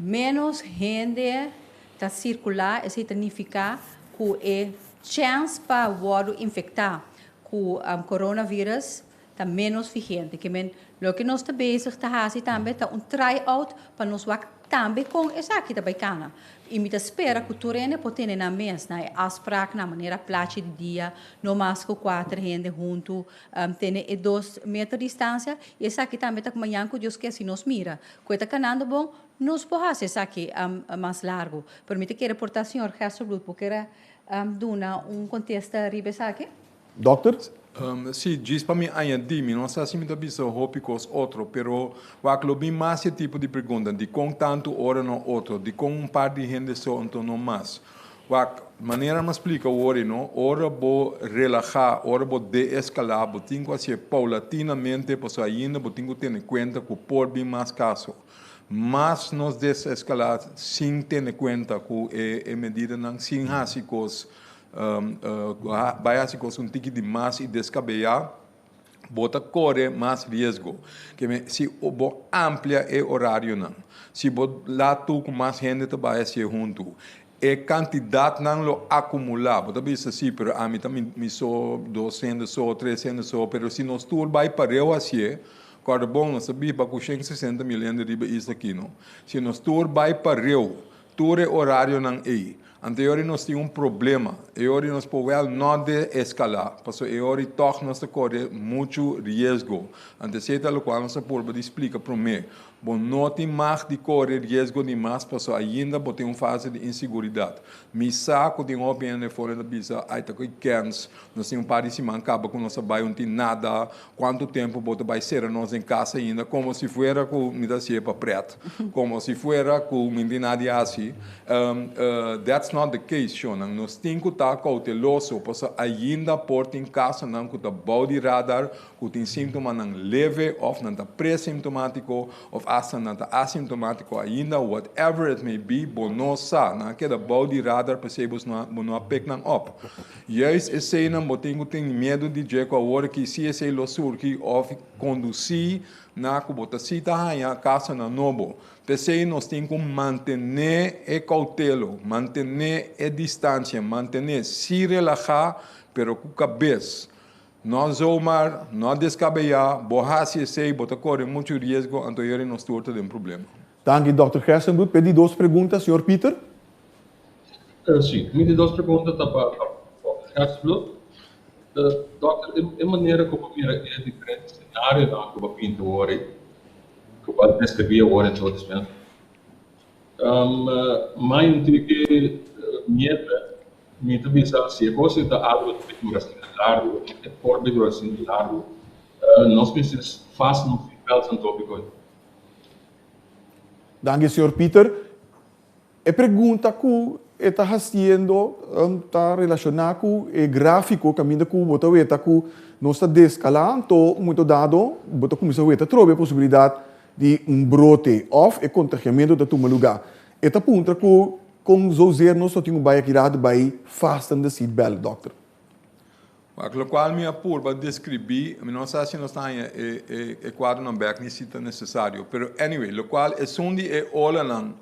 C: ménos hende ta sirkulá, esei ta nifiká ku e chèns pa wòrdu infektá ku coronavirus ta ménos vigente. Ke men, loke nos ta bezig ta hasi tambe ta un try out pa nos wak tambe kon esaki ta bai kana. I mi ta spera ku tur hende por tene nan mes na e afspraaknan, manera plachi di dia, no mas ku kuater hende huntu, tene e dos meter distansia. I esaki tambe ta mañan ku Dios ke si nos mira ku e ta kanando bon, nos por hasi esaki mas largu. Pero mi ta kere por ta señor Gerstelbloed por kere duna un kontesta riba esaki.
A: Dokter?
B: Sí, djis pa mi añadí, mi no sa si mi ta bisa hopi kos otro, pero wak lo bin mas e tipo di pregunta, dikon tantu ora no otro, dikon un par di hende so anto no mas? Wak, manera mi a splika wori no, ora bo relahá, ora bo deeskalá, bo tin ku hasié paulatinamente pasobra ainda bo tin ku tene kuenta ku por bin mas kaso. Mas nos deseskalá sin tene kuenta ku e medidanan, sin hasi kos Bai hasi kos un tiki di mas i deskabeyá, bo ta kore mas riesgo. Ke men, si bo amplia e orarionan, si bo laat tur ku mas hende ta bai hasié huntu, e kantidatnan lo akumulá. Bo ta bisa, sí, pero ami ta mi so, dos hende so, tres hende so, pero si nos tur bai pareu hasié, kòrda bon, nos ta biba ku shen sesenta mil hende riba isla aki, no? Si nos tur bai pareu, tur e orarionan ei, Anto e ora nos tin un problema. E ora nos por wèl no de-eskalá, pasobra e ora tòg nos ta kore muchu riesgo. Anto esei ta lokual nos a purba di splika promé. Bo no tin mag di kore riesgo di mas pasobra ainda bo tin un fase di insiguridat. Mi sa ku tin hopi hende afora ta bisa, ai ta koe kèns, nos tin un par di siman kaba ku nos a bai un tin nada, kuantu tempu bo ta bai sera nos den kas ainda, komo si fuera ku mi ta hasié pa prèt, komo si fuera ku mi no tin nada di hasi. That's not the case, shonnan. Nos tin ku ta kouteloso pasobra ainda por tin kasonan ku ta bou di radar ku tin síntomanan leve òf nan ta pre-simptomátiko òf asta nan ta asimptomátiko ainda, whatever it may be, bo no sa. Nan a keda bou di radar p'esei bo bo no a pik nan òp. Juist eseinan bo tin ku tin miedu di dje ku awor aki si esei lo surgi òf kondusí na ku bo ta si ta haña kasonan nobo. P'esei nos tin ku mantené e koutelo, mantené e distansia, mantené si relahá pero ku kabes. No zomaar, no deskabeyá, bo hasi esei bo ta kore muchu riesgo anto yeri nos tur ta den problema.
A: Danki Dòkter Gerstenbluth. P'e di dos pregunta, señor Pieter.
F: Si, mi di dos pregunta ta pa Dòkter Gerstenbluth. Dòkter, e manera ku bo mira e diferente senarionan ku bo pinta awor ei, ku bo a deskribí awor en todo esnan, mai un tiki miedo Mi ta bisa si e kos ei ta algu ku ta dura asina largu, e por bai dura asina largu, nos mester fast nos seatbelts anto bikos.
A: Danki señor Pieter. E pregunta ku e ta hasiendo ta relashoná ku e gráfiko kaminda ku bo ta weta ku nos ta deskalá anto un momento dado bo ta kuminsá weta atrobe e posibilidat di un brote òf e kontagiamentu ta tuma lugá. E ta puntra ku Kon zozeer nos lo tin ku bai aki rato bai fasten de seat belt, dokter?
B: Wak, lokual mi a purba deskribí, mi no sa si nos ta haña e e e kuadronan bèk ni si ta nesesario, pero anyway, lokual esun di e olanan,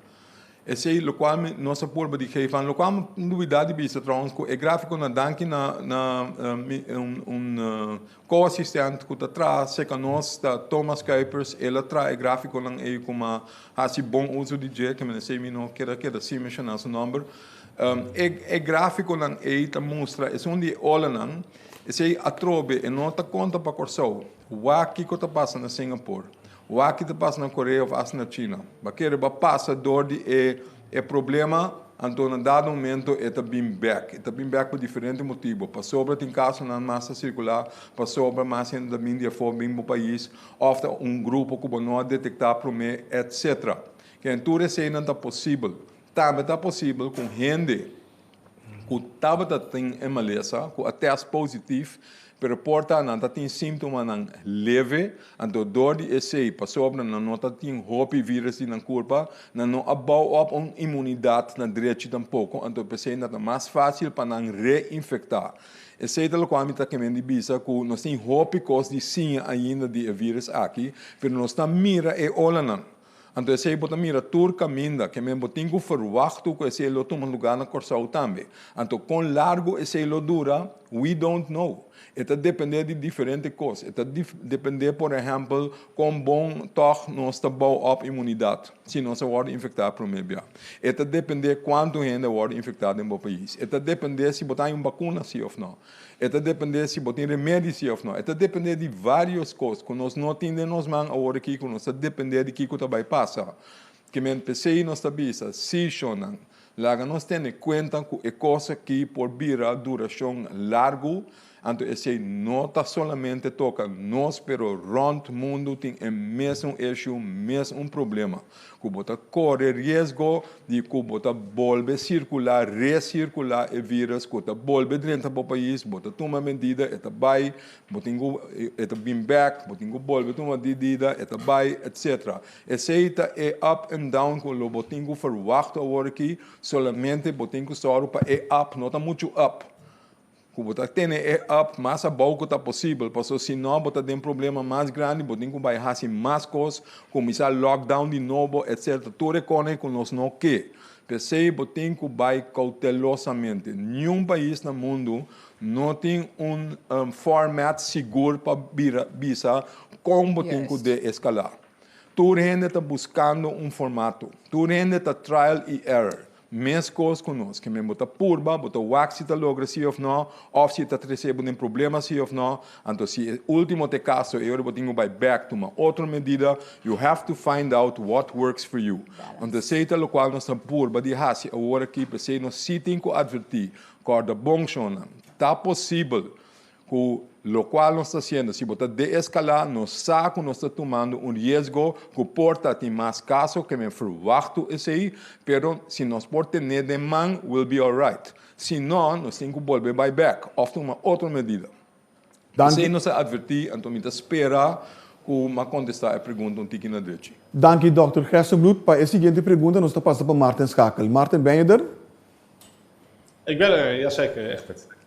B: esei lokual mi nos a purba di geef an, lokual mi lubidá di bisa trouwens ku e gráfikonan danki na na mi un un Co-assistent cu ta traha cerca nos ta Thomas Kuipers, el a traha e graficonan ey cu m'a haci bon uso di dje, ke mester mi no keda keda sin menciona su nomber. E e graficonan ey ta mustra esun di e olanan, esey atrobe e no ta conta pa Corsou, wak kico ta pasa na Singapore, wak ki ta pasa na Korea of hasta na China. Ba kere ba pasa door di e E problema anto na dado momento e ta bin bek. E ta bin bek pa diferente motibo. Pasobra tin kasonan mas ta sirkulá, pasobra mas hende ta bin di afó bin bo pais, òf ta un grupo ku bo no a detektá promé, etsetera. Ken tur eseinan ta posibel. Tambe ta posibel ku hende ku tabata tin e malesa, ku a tèst positif, Pero por ta nan ta tin símptomanan leve, anto dor di esei, pasobra nan no ta tin hopi vírus di nan kurpa, nan no a bou op un inmunidat na drechi tampoko, anto p'esei nan ta mas fásil pa nan reinfektá. Esei ta lokual mi ta kemen di bisa ku nos tin hopi kos di siña ainda di e vírus aki, pero nos ta mira e olanan. Anto esei bo ta mira tur kaminda, ke men bo tin ku ferwachtu ku esei lo tuma lugá na Kòrsou tambe. Anto kon largu esei lo dura, we don't know. E ta dependé di diferente kos. E ta dependé por ehèmpel kon bon tòg nos ta bou òp imunidat si nos a wòrdu infektá promé bia. E ta dependé kuantu hende a wòrdu infektá den bo pais. E ta dependé si bo ta haña un bakuna si òf nò. E ta dependé si bo tin remedi si òf no. E ta dependé di vários kos ku nos no tin den nos man awor aki, ku nos ta dependé di kiko ta bai pasa. Ke men p'esei nos ta bisa, sí, shonnan, laga nos tene kuenta ku e kos aki por bira durashon largu, anto esei no ta solamente toka nos, pero rònt mundu tin e mesun issue, mes un problema. Ku bo ta kore riesgo di ku bo ta bolbe sirkulá, resirkulá e vírus ku ta bolbe drenta bo pais, bo ta tuma medida, e ta bai, bo tin ku, e ta bin bèk, bo tin ku bolbe tuma medida, e ta bai, etcetera. Esei ta e up and down ku lo bo tin ku ferwachtu awor aki, solamente bo tin ku sòru pa e up no ta muchu up. Ku bo ta tene e up mas abou ku ta posibel, paso si no bo ta den problema mas grandi, bo tin ku bai hasi mas kos, kuminsá lockdown di nobo, etcetera. Tur e kosnan ku nos no ke. P'esei bo tin ku bai koutelosamente. Niun pais na mundu no tin un format sigur pa bira bisa kon bo tin ku deeskalá. Tur hende ta buskando un formato. Tur hende ta trial i error. Meskos ku nos, ke men bo ta purba, bo ta wak si ta logra si òf nò, òf si e ta trese bo den problema si òf nò. Anto si e último ta e kaso, e ora bo tin ku bai bèk tuma otro medida. You have to find out what works for you. Anto esei ta lokual nos ta purba di hasi awor aki, p'esei nos si tin ku atvertí, kòrda bon shonnan, ta posibel Ku lokual nos ta hasiendo, si bo ta deeskalá, nos sa ku nos ta tumando un riesgo ku por ta tin mas kaso ke men ferwachtu esei, pero si nos por ten'é den man, we'll be alright. Si no, nos tin ku bolbe bai bèk òf tuma otro medida.
A: Danki.
B: Esei nos a atvertí, anto mi ta spera ku m'a kontestá e pregunta un tiki na drechi.
A: Danki Dòkter Gerstenbluth. Pa e siguiente pregunta nos ta pasa pa Maarten Schakel. Maarten, ben je der?
G: Ik ben er, jazeker, Egbert.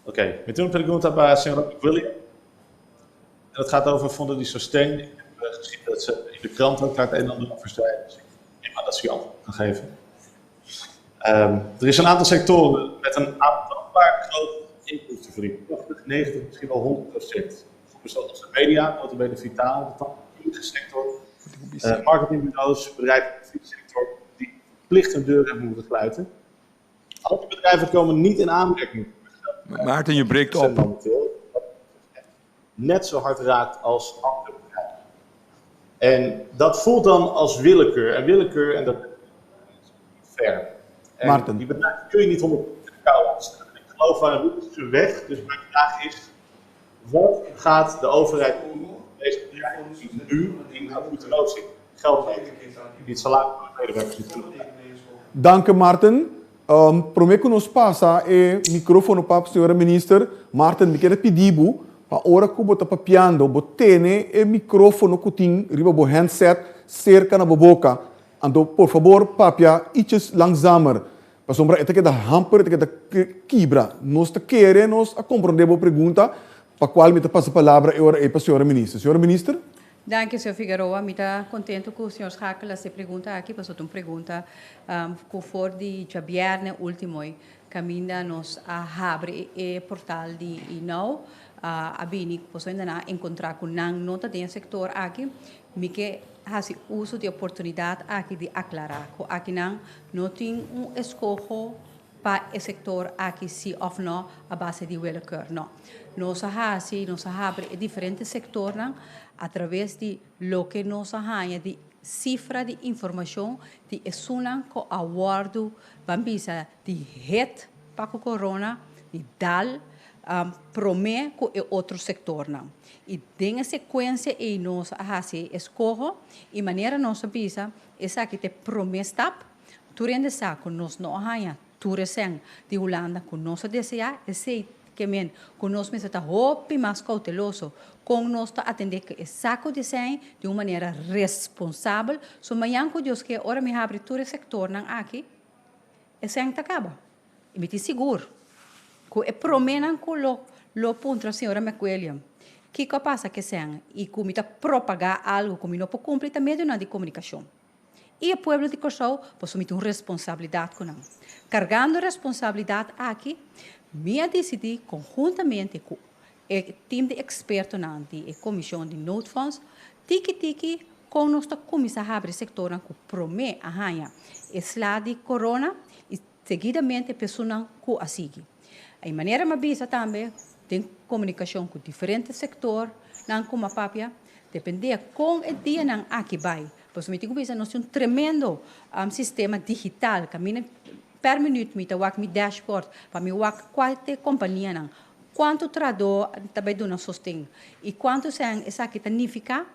G: Oké, okay. Mi tin un pregunta pa señor William. En dat gaat over Fondo di Sosten. Ik heb gezien dat ze in de krant ook daar het een en ander over zei. Dus ik neem aan dat ze u antwoord kan geven. Er is een aantal sectoren met een aantoonbaar groot inkomstenverlies. 80, 90, misschien wel 100%. Zoals de media, nota bene Vitaal, de tandheelkundige sector, marketingbureaus, bedrijven in de fietssector, die verplicht hun deuren hebben moeten sluiten. Al die bedrijven komen niet in aanmerking.
B: Maarten, je breekt op.
G: Momenteel, net zo hard raakt als andere bedrijven. En dat voelt dan als willekeur. En willekeur, en dat is niet fair. En
A: Maarten.
G: die bedrijven kun je niet 100% de kou laten staan. Ik geloof waar een route is weg. Dus mijn vraag is, wat gaat de overheid doen om deze bedrijven die nu in acute nood zitten? Geld lenen, die het salaris van de medewerkers niet kunnen betalen.
A: Danki Maarten. Prome ku nos pasa e mikrofono pa señora minister, Maarten mi kere pidi bo pa ora ku bo ta papiando bo tene e mikrofono ku tin riba bo handset serka na bo boka. Anto por fabor papia iches langzamer pasobra e ta keda hamper, e ta keda kibra. Nos ta kere nos a komprende bo pregunta pa kual mi ta pasa palabra e ora ei pa señora minister. Señora minister.
C: Danki, señor Figueroa. Mi ta contento cu señor Schakel a haci e pregunta aki, pasobra ta un pregunta cu for di djabierne ultimo caminda nos a habri e portal di INAU a bini pasobra nan a encontra cu nan no ta den e sector aki. Mi ke haci uso di e oportunidad aki di aclara cu akinan no tin un escoho pa e sector aki si of no a base di willekeur. No. Nos a haci, nos a habri e diferente sectornan a traves di loke nos a haña di cifra di informacion di esunnan cu a wordo, ban bisa, di hit pa cu corona, di dal prome cu e otro sectornan. Y den e secuencia ey nos a haci e escoho y manera nos a bisa esaki ta e prome stap. Tur hende sa ku nos no a haña tur e sèn di Hulanda ku nos a deseá, esei Ke men ku nos mester ta hopi mas kouteloso kon nos ta atendé ku e saku di sèn di un manera responsabel. So mañan ku Dios ke ora mi habri tur e sektornan aki e sèn ta kaba. I mi tin sigur ku e proménan ku lo lo puntra señora McWilliam kiko a pasa ku e sèn i ku mi ta propagá algu ku mi no por kumpli ta medionan di komunikashon. I e pueblo di Kòrsou pasobra mi tin un responsabilidat ku nan. Kargando e responsabilidat aki, mi a disidí konhuntamente ku e tim di ekspertonan di e Komishon di Noodfonds, tiki tiki kon nos ta kuminsá habri sektornan ku promé a haña e sla di korona i seguidamente personan ku a sigui. E manera mi a bisa tambe den komunikashon ku diferente sektornan ku mi a papia, dependé kon e dianan aki bai, Pasobra mi tin ku bisa nos tin un tremendo sistema digital kaminda per minuut mi ta wak mi dashboard pa mi wak kua ta e kompanianan, kuantu trahadó ta bai duna sosten i kuantu sèn esaki ta nifiká.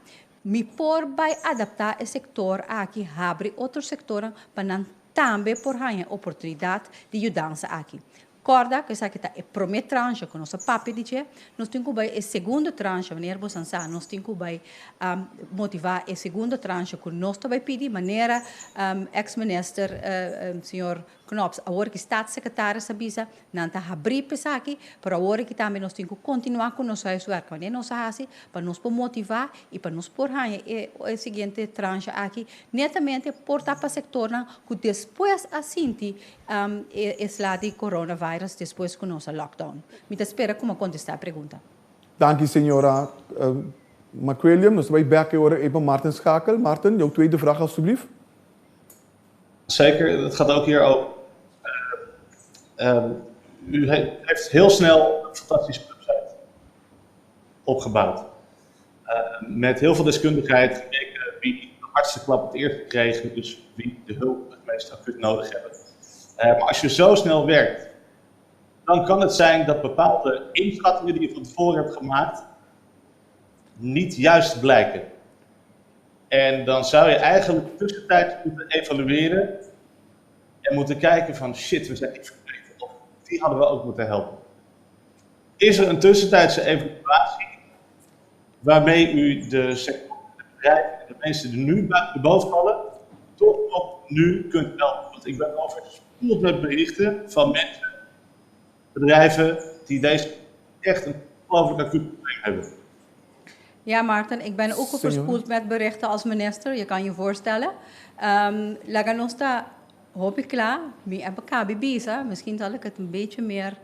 C: Mi por bai adaptá e sektor aki, habri otro sektornan pa nan tambe por haña oportunidat di yudansa aki. Kòrda ku esaki ta e promé tranche ku nos a papia di dje. Nos tin ku bai e segundo tranche, manera boso a sa, nos tin ku bai motivá e segundo tranche ku nos ta bai pidi, manera eks minister señor Knops, awor ki staatssecretaris a bisa, nan ta habrí pa esaki, pero awor aki tambe nos tin ku kontinuá ku nos huiswerk, manera nos a hasi pa nos por motivá i pa nos por haña e siguiente tranche aki, netamente por ta pa sektornan ku despues a sinti e sla di coronavirus despues cu nos a lockdown? Mi ta spera cu mi a contesta e pregunta.
A: Danki señora McWilliam. Nos ta bai bek e ora ei pa Maarten Schakel. Maarten, jouw tweede vraag alstublieft.
G: Zeker, het gaat ook hier over. U heeft heel snel een fantastische website opgebouwd. Met heel veel deskundigheid gekeken wie de hardste klap het eerste kreeg, dus wie de hulp het meest acuut nodig hebben. Maar als je zo snel werkt, dan kan het zijn dat bepaalde inschattingen die je van tevoren hebt gemaakt, niet juist blijken. En dan zou je eigenlijk tussentijds moeten evalueren en moeten kijken van shit, we zijn iets vergeten. Of die hadden we ook moeten helpen. Is er een tussentijdse evaluatie waarmee u de sectoren, de bedrijven en de mensen die nu buiten de boot vallen, toch nog nu kunt helpen? Want ik ben overspoeld met berichten van mensen, bedrijven die deze echt een ongelooflijk acuut probleem hebben.
C: Ja, Maarten, ik ben ook overspoeld met berichten als minister, je kan je voorstellen. Laga nos ta hopi kla, mi a kabi bisa, misschien zal ik het een beetje meer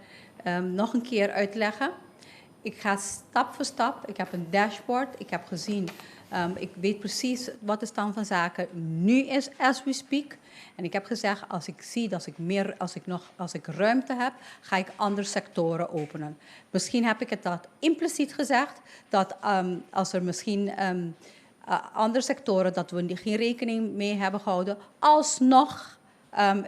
C: nog een keer uitleggen. Ik ga stap voor stap, ik heb een dashboard, ik heb gezien, ik weet precies wat de stand van zaken nu is as we speak. En ik heb gezegd, als ik zie dat ik meer, als ik nog, als ik ruimte heb, ga ik andere sectoren openen. Misschien heb ik het dat impliciet gezegd, dat als er misschien andere sectoren dat we geen rekening mee hebben gehouden, alsnog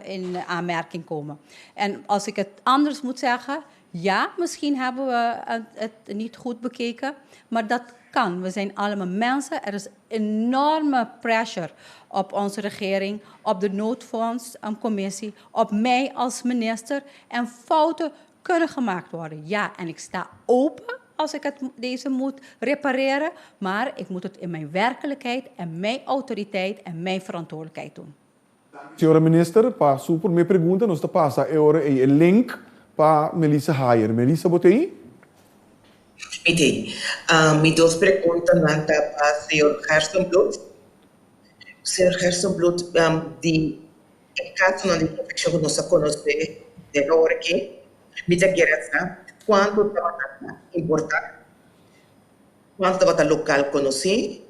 C: in aanmerking komen. En als ik het anders moet zeggen, ja, misschien hebben we het niet goed bekeken, maar dat kan. We zijn allemaal mensen. Er is enorme pressure op onze regering, op de noodfondscommissie, op mij als minister. En fouten kunnen gemaakt worden. Ja, en ik sta open als ik het, deze moet repareren, maar ik moet het in mijn werkelijkheid en mijn autoriteit en mijn verantwoordelijkheid doen.
A: Señora minister, pa su promé pregunta nos ta pasa e ora ei e link pa Melissa Hayer. Melissa, bo t'ei?
H: Mi t'ei. Mi dos preguntanan ta pa señor Gerstenbluth. Señor Gerstenbluth, di e kasonan di infekshon ku nos a konosé den awor aki, mi ta kere sa kuantu tabata importá, kuantu tabata lokal konosí i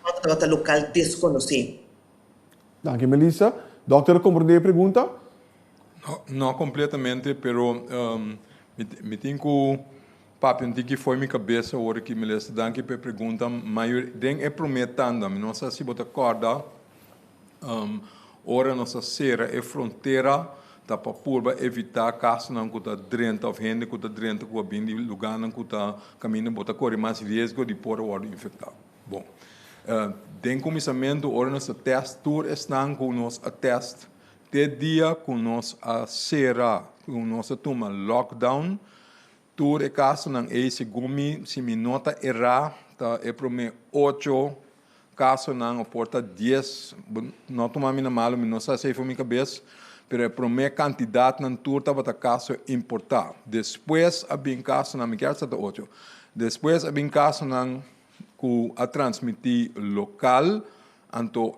H: kuantu tabata lokal deskonosí.
A: Danki Melissa. Dokter a komprendé e pregunta?
B: No, no kompletamente, pero mi tin ku papia un tiki fo'i mi kabesa ora ki Melissa. Danki pa e pregunta. Mayor, den e promé tanda, mi no sa si bo ta kòrda, ora nos a sera e frontera ta pa purba evitá kasonan ku ta drenta òf hende ku ta drenta ku a bin di lugánan ku ta kaminda bo ta kore mas riesgo di por a wòrdu infektá. Bon, den kuminsamentu ora nos a tèst tur esnan ku nos a tèst te dia ku nos a sera. ku nos a tuma lockdown, tur e kasonan ei segun mi, si mi no ta erá, ta e promé ocho kasonan òf por ta dies, no tuma mi na malu, mi no sa esei for mi kabes, pero e promé kantidatnan tur tabata kaso importá. Despues a bin kasonan, mi kier sa ta ocho, despues a bin kasonan ku a transmití lokal, anto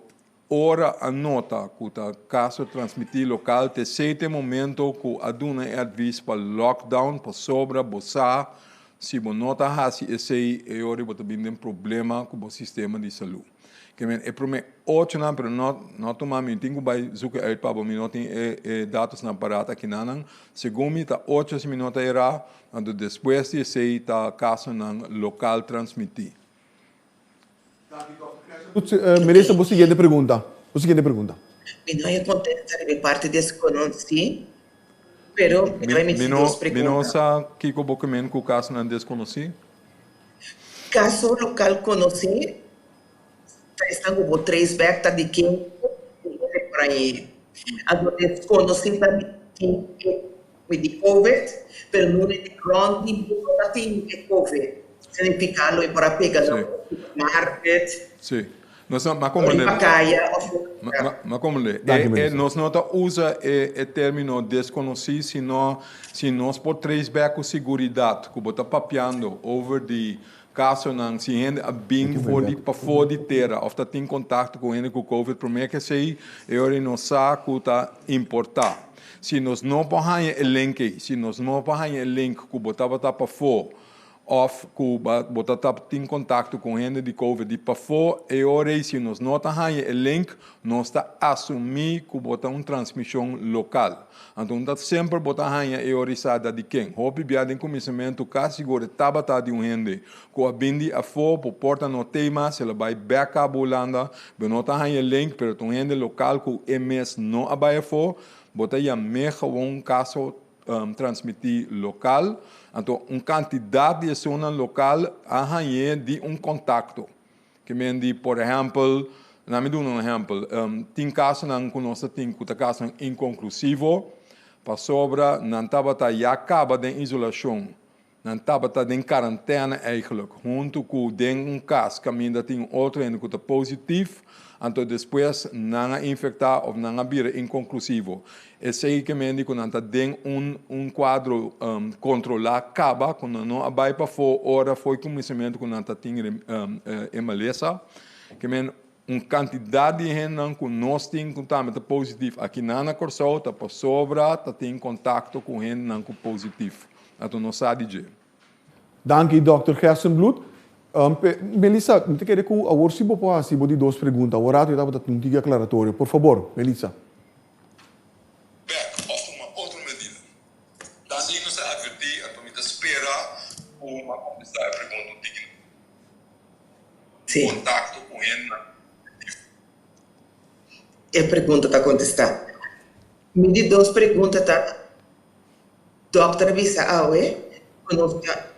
B: ora a nota ku ta kaso transmití lokal te sete momento ku a duna e advis pa lockdown pasobra bo sa si bo no ta hasi esei e ora bo ta bin den problema ku bo sistema di salú. Ke men e promé ochonan pero no no tuma mi tin ku bai zoeken uit pa bo mi no tin e e datosnan parat akinanan segun mi ta ocho si mi no ta erá anto despues di esei ta kasonan lokal transmití.
A: Melissa, bo siguiente pregunta. Bo siguiente pregunta.
H: Mi no a contesta riba e parti desconoci, pero mi ta miti dos pregunta.
B: Mi no sa kico bo ke men cu casonan desconoci.
H: Caso local conoci ta esnan cu bo trace back ta di ken di hende por ahí. Anto desconoci ta di ken e di covid, pero no di rond di bo ta tin e covid. Significa lo e por a pega na un supermarket.
B: Sí. Nos no, ma comprende.
H: Riba kaya of otro
B: lugar. Ma comprende. E, e, nos no ta usa e, e termino desconoci, sino si nos por trace back cu seguridad cu bo ta papiando over di casonan, si hende a bin for di pafó di tera of ta tin contacto cu hende cu covid prome ke esey, e ora ei nos sa cu ta importa. Si nos no por haña e link ei, si nos no por haña e link cu bo tabata pafó, Of ku bo ta tin kontakto ku un hende di covid di pafó, e ora ei si nos no ta haña e link, nos ta asumí ku bo ta un transmishon lokal. Anto un ta semper bo ta haña e ora ei sa da di ken. Hopi bia den kuminsamentu kasi sigur e tabata di un hende ku a bin di afó, bo por ta no tei mas, el a bai bèk kaba Hulanda, bo no ta haña e link, pero ta un hende lokal ku e mes no a bai afó, bo ta yam'é gewon kaso transmití lokal, anto un kantidat di esunnan lokal a hañ'é di un kontakto. Ke men di, por ehèmpel, laat mi duna un ehèmpel, tin kasonan ku nos ta tin ku ta kasonan inkonklusivo pasobra nan tabata ya kaba den isolashon. Nan tabata den karantène eigenlijk, huntu ku den un kas kaminda tin un otro hende ku ta positif, anto despues nan a infektá òf nan a bira inkonklusivo. Esei ke mende ku nan ta den un un kuadro kontrolá kaba, ku nan no a bai pafó ora fo'i kuminsamentu ku nan ta tin e malesa. Ke men un kantidat di hendenan ku nos tin ku tambe ta positif akinan na Kòrsou ta pasobra ta tin kontakto ku hendenan ku positif. Anto nos sa di dje.
A: Danki Dòkter Gerstenbluth. Melissa, mi ta kere ku awor si bo por hasi bo di dos pregunta. Awor rato yo tabata tin un tiki aklaratorio. Por fabor, Melissa.
B: Bek òf tuma otro medida. Ta así nos a advertí, anto mi ta spera ku mi a kontestá e pregunta un tiki
H: Sí.
B: Kontakto ku hendenan positivo.
H: E pregunta ta kontestá. Mi di dos pregunta ta, Dòkter a bisa awe ku nos ta.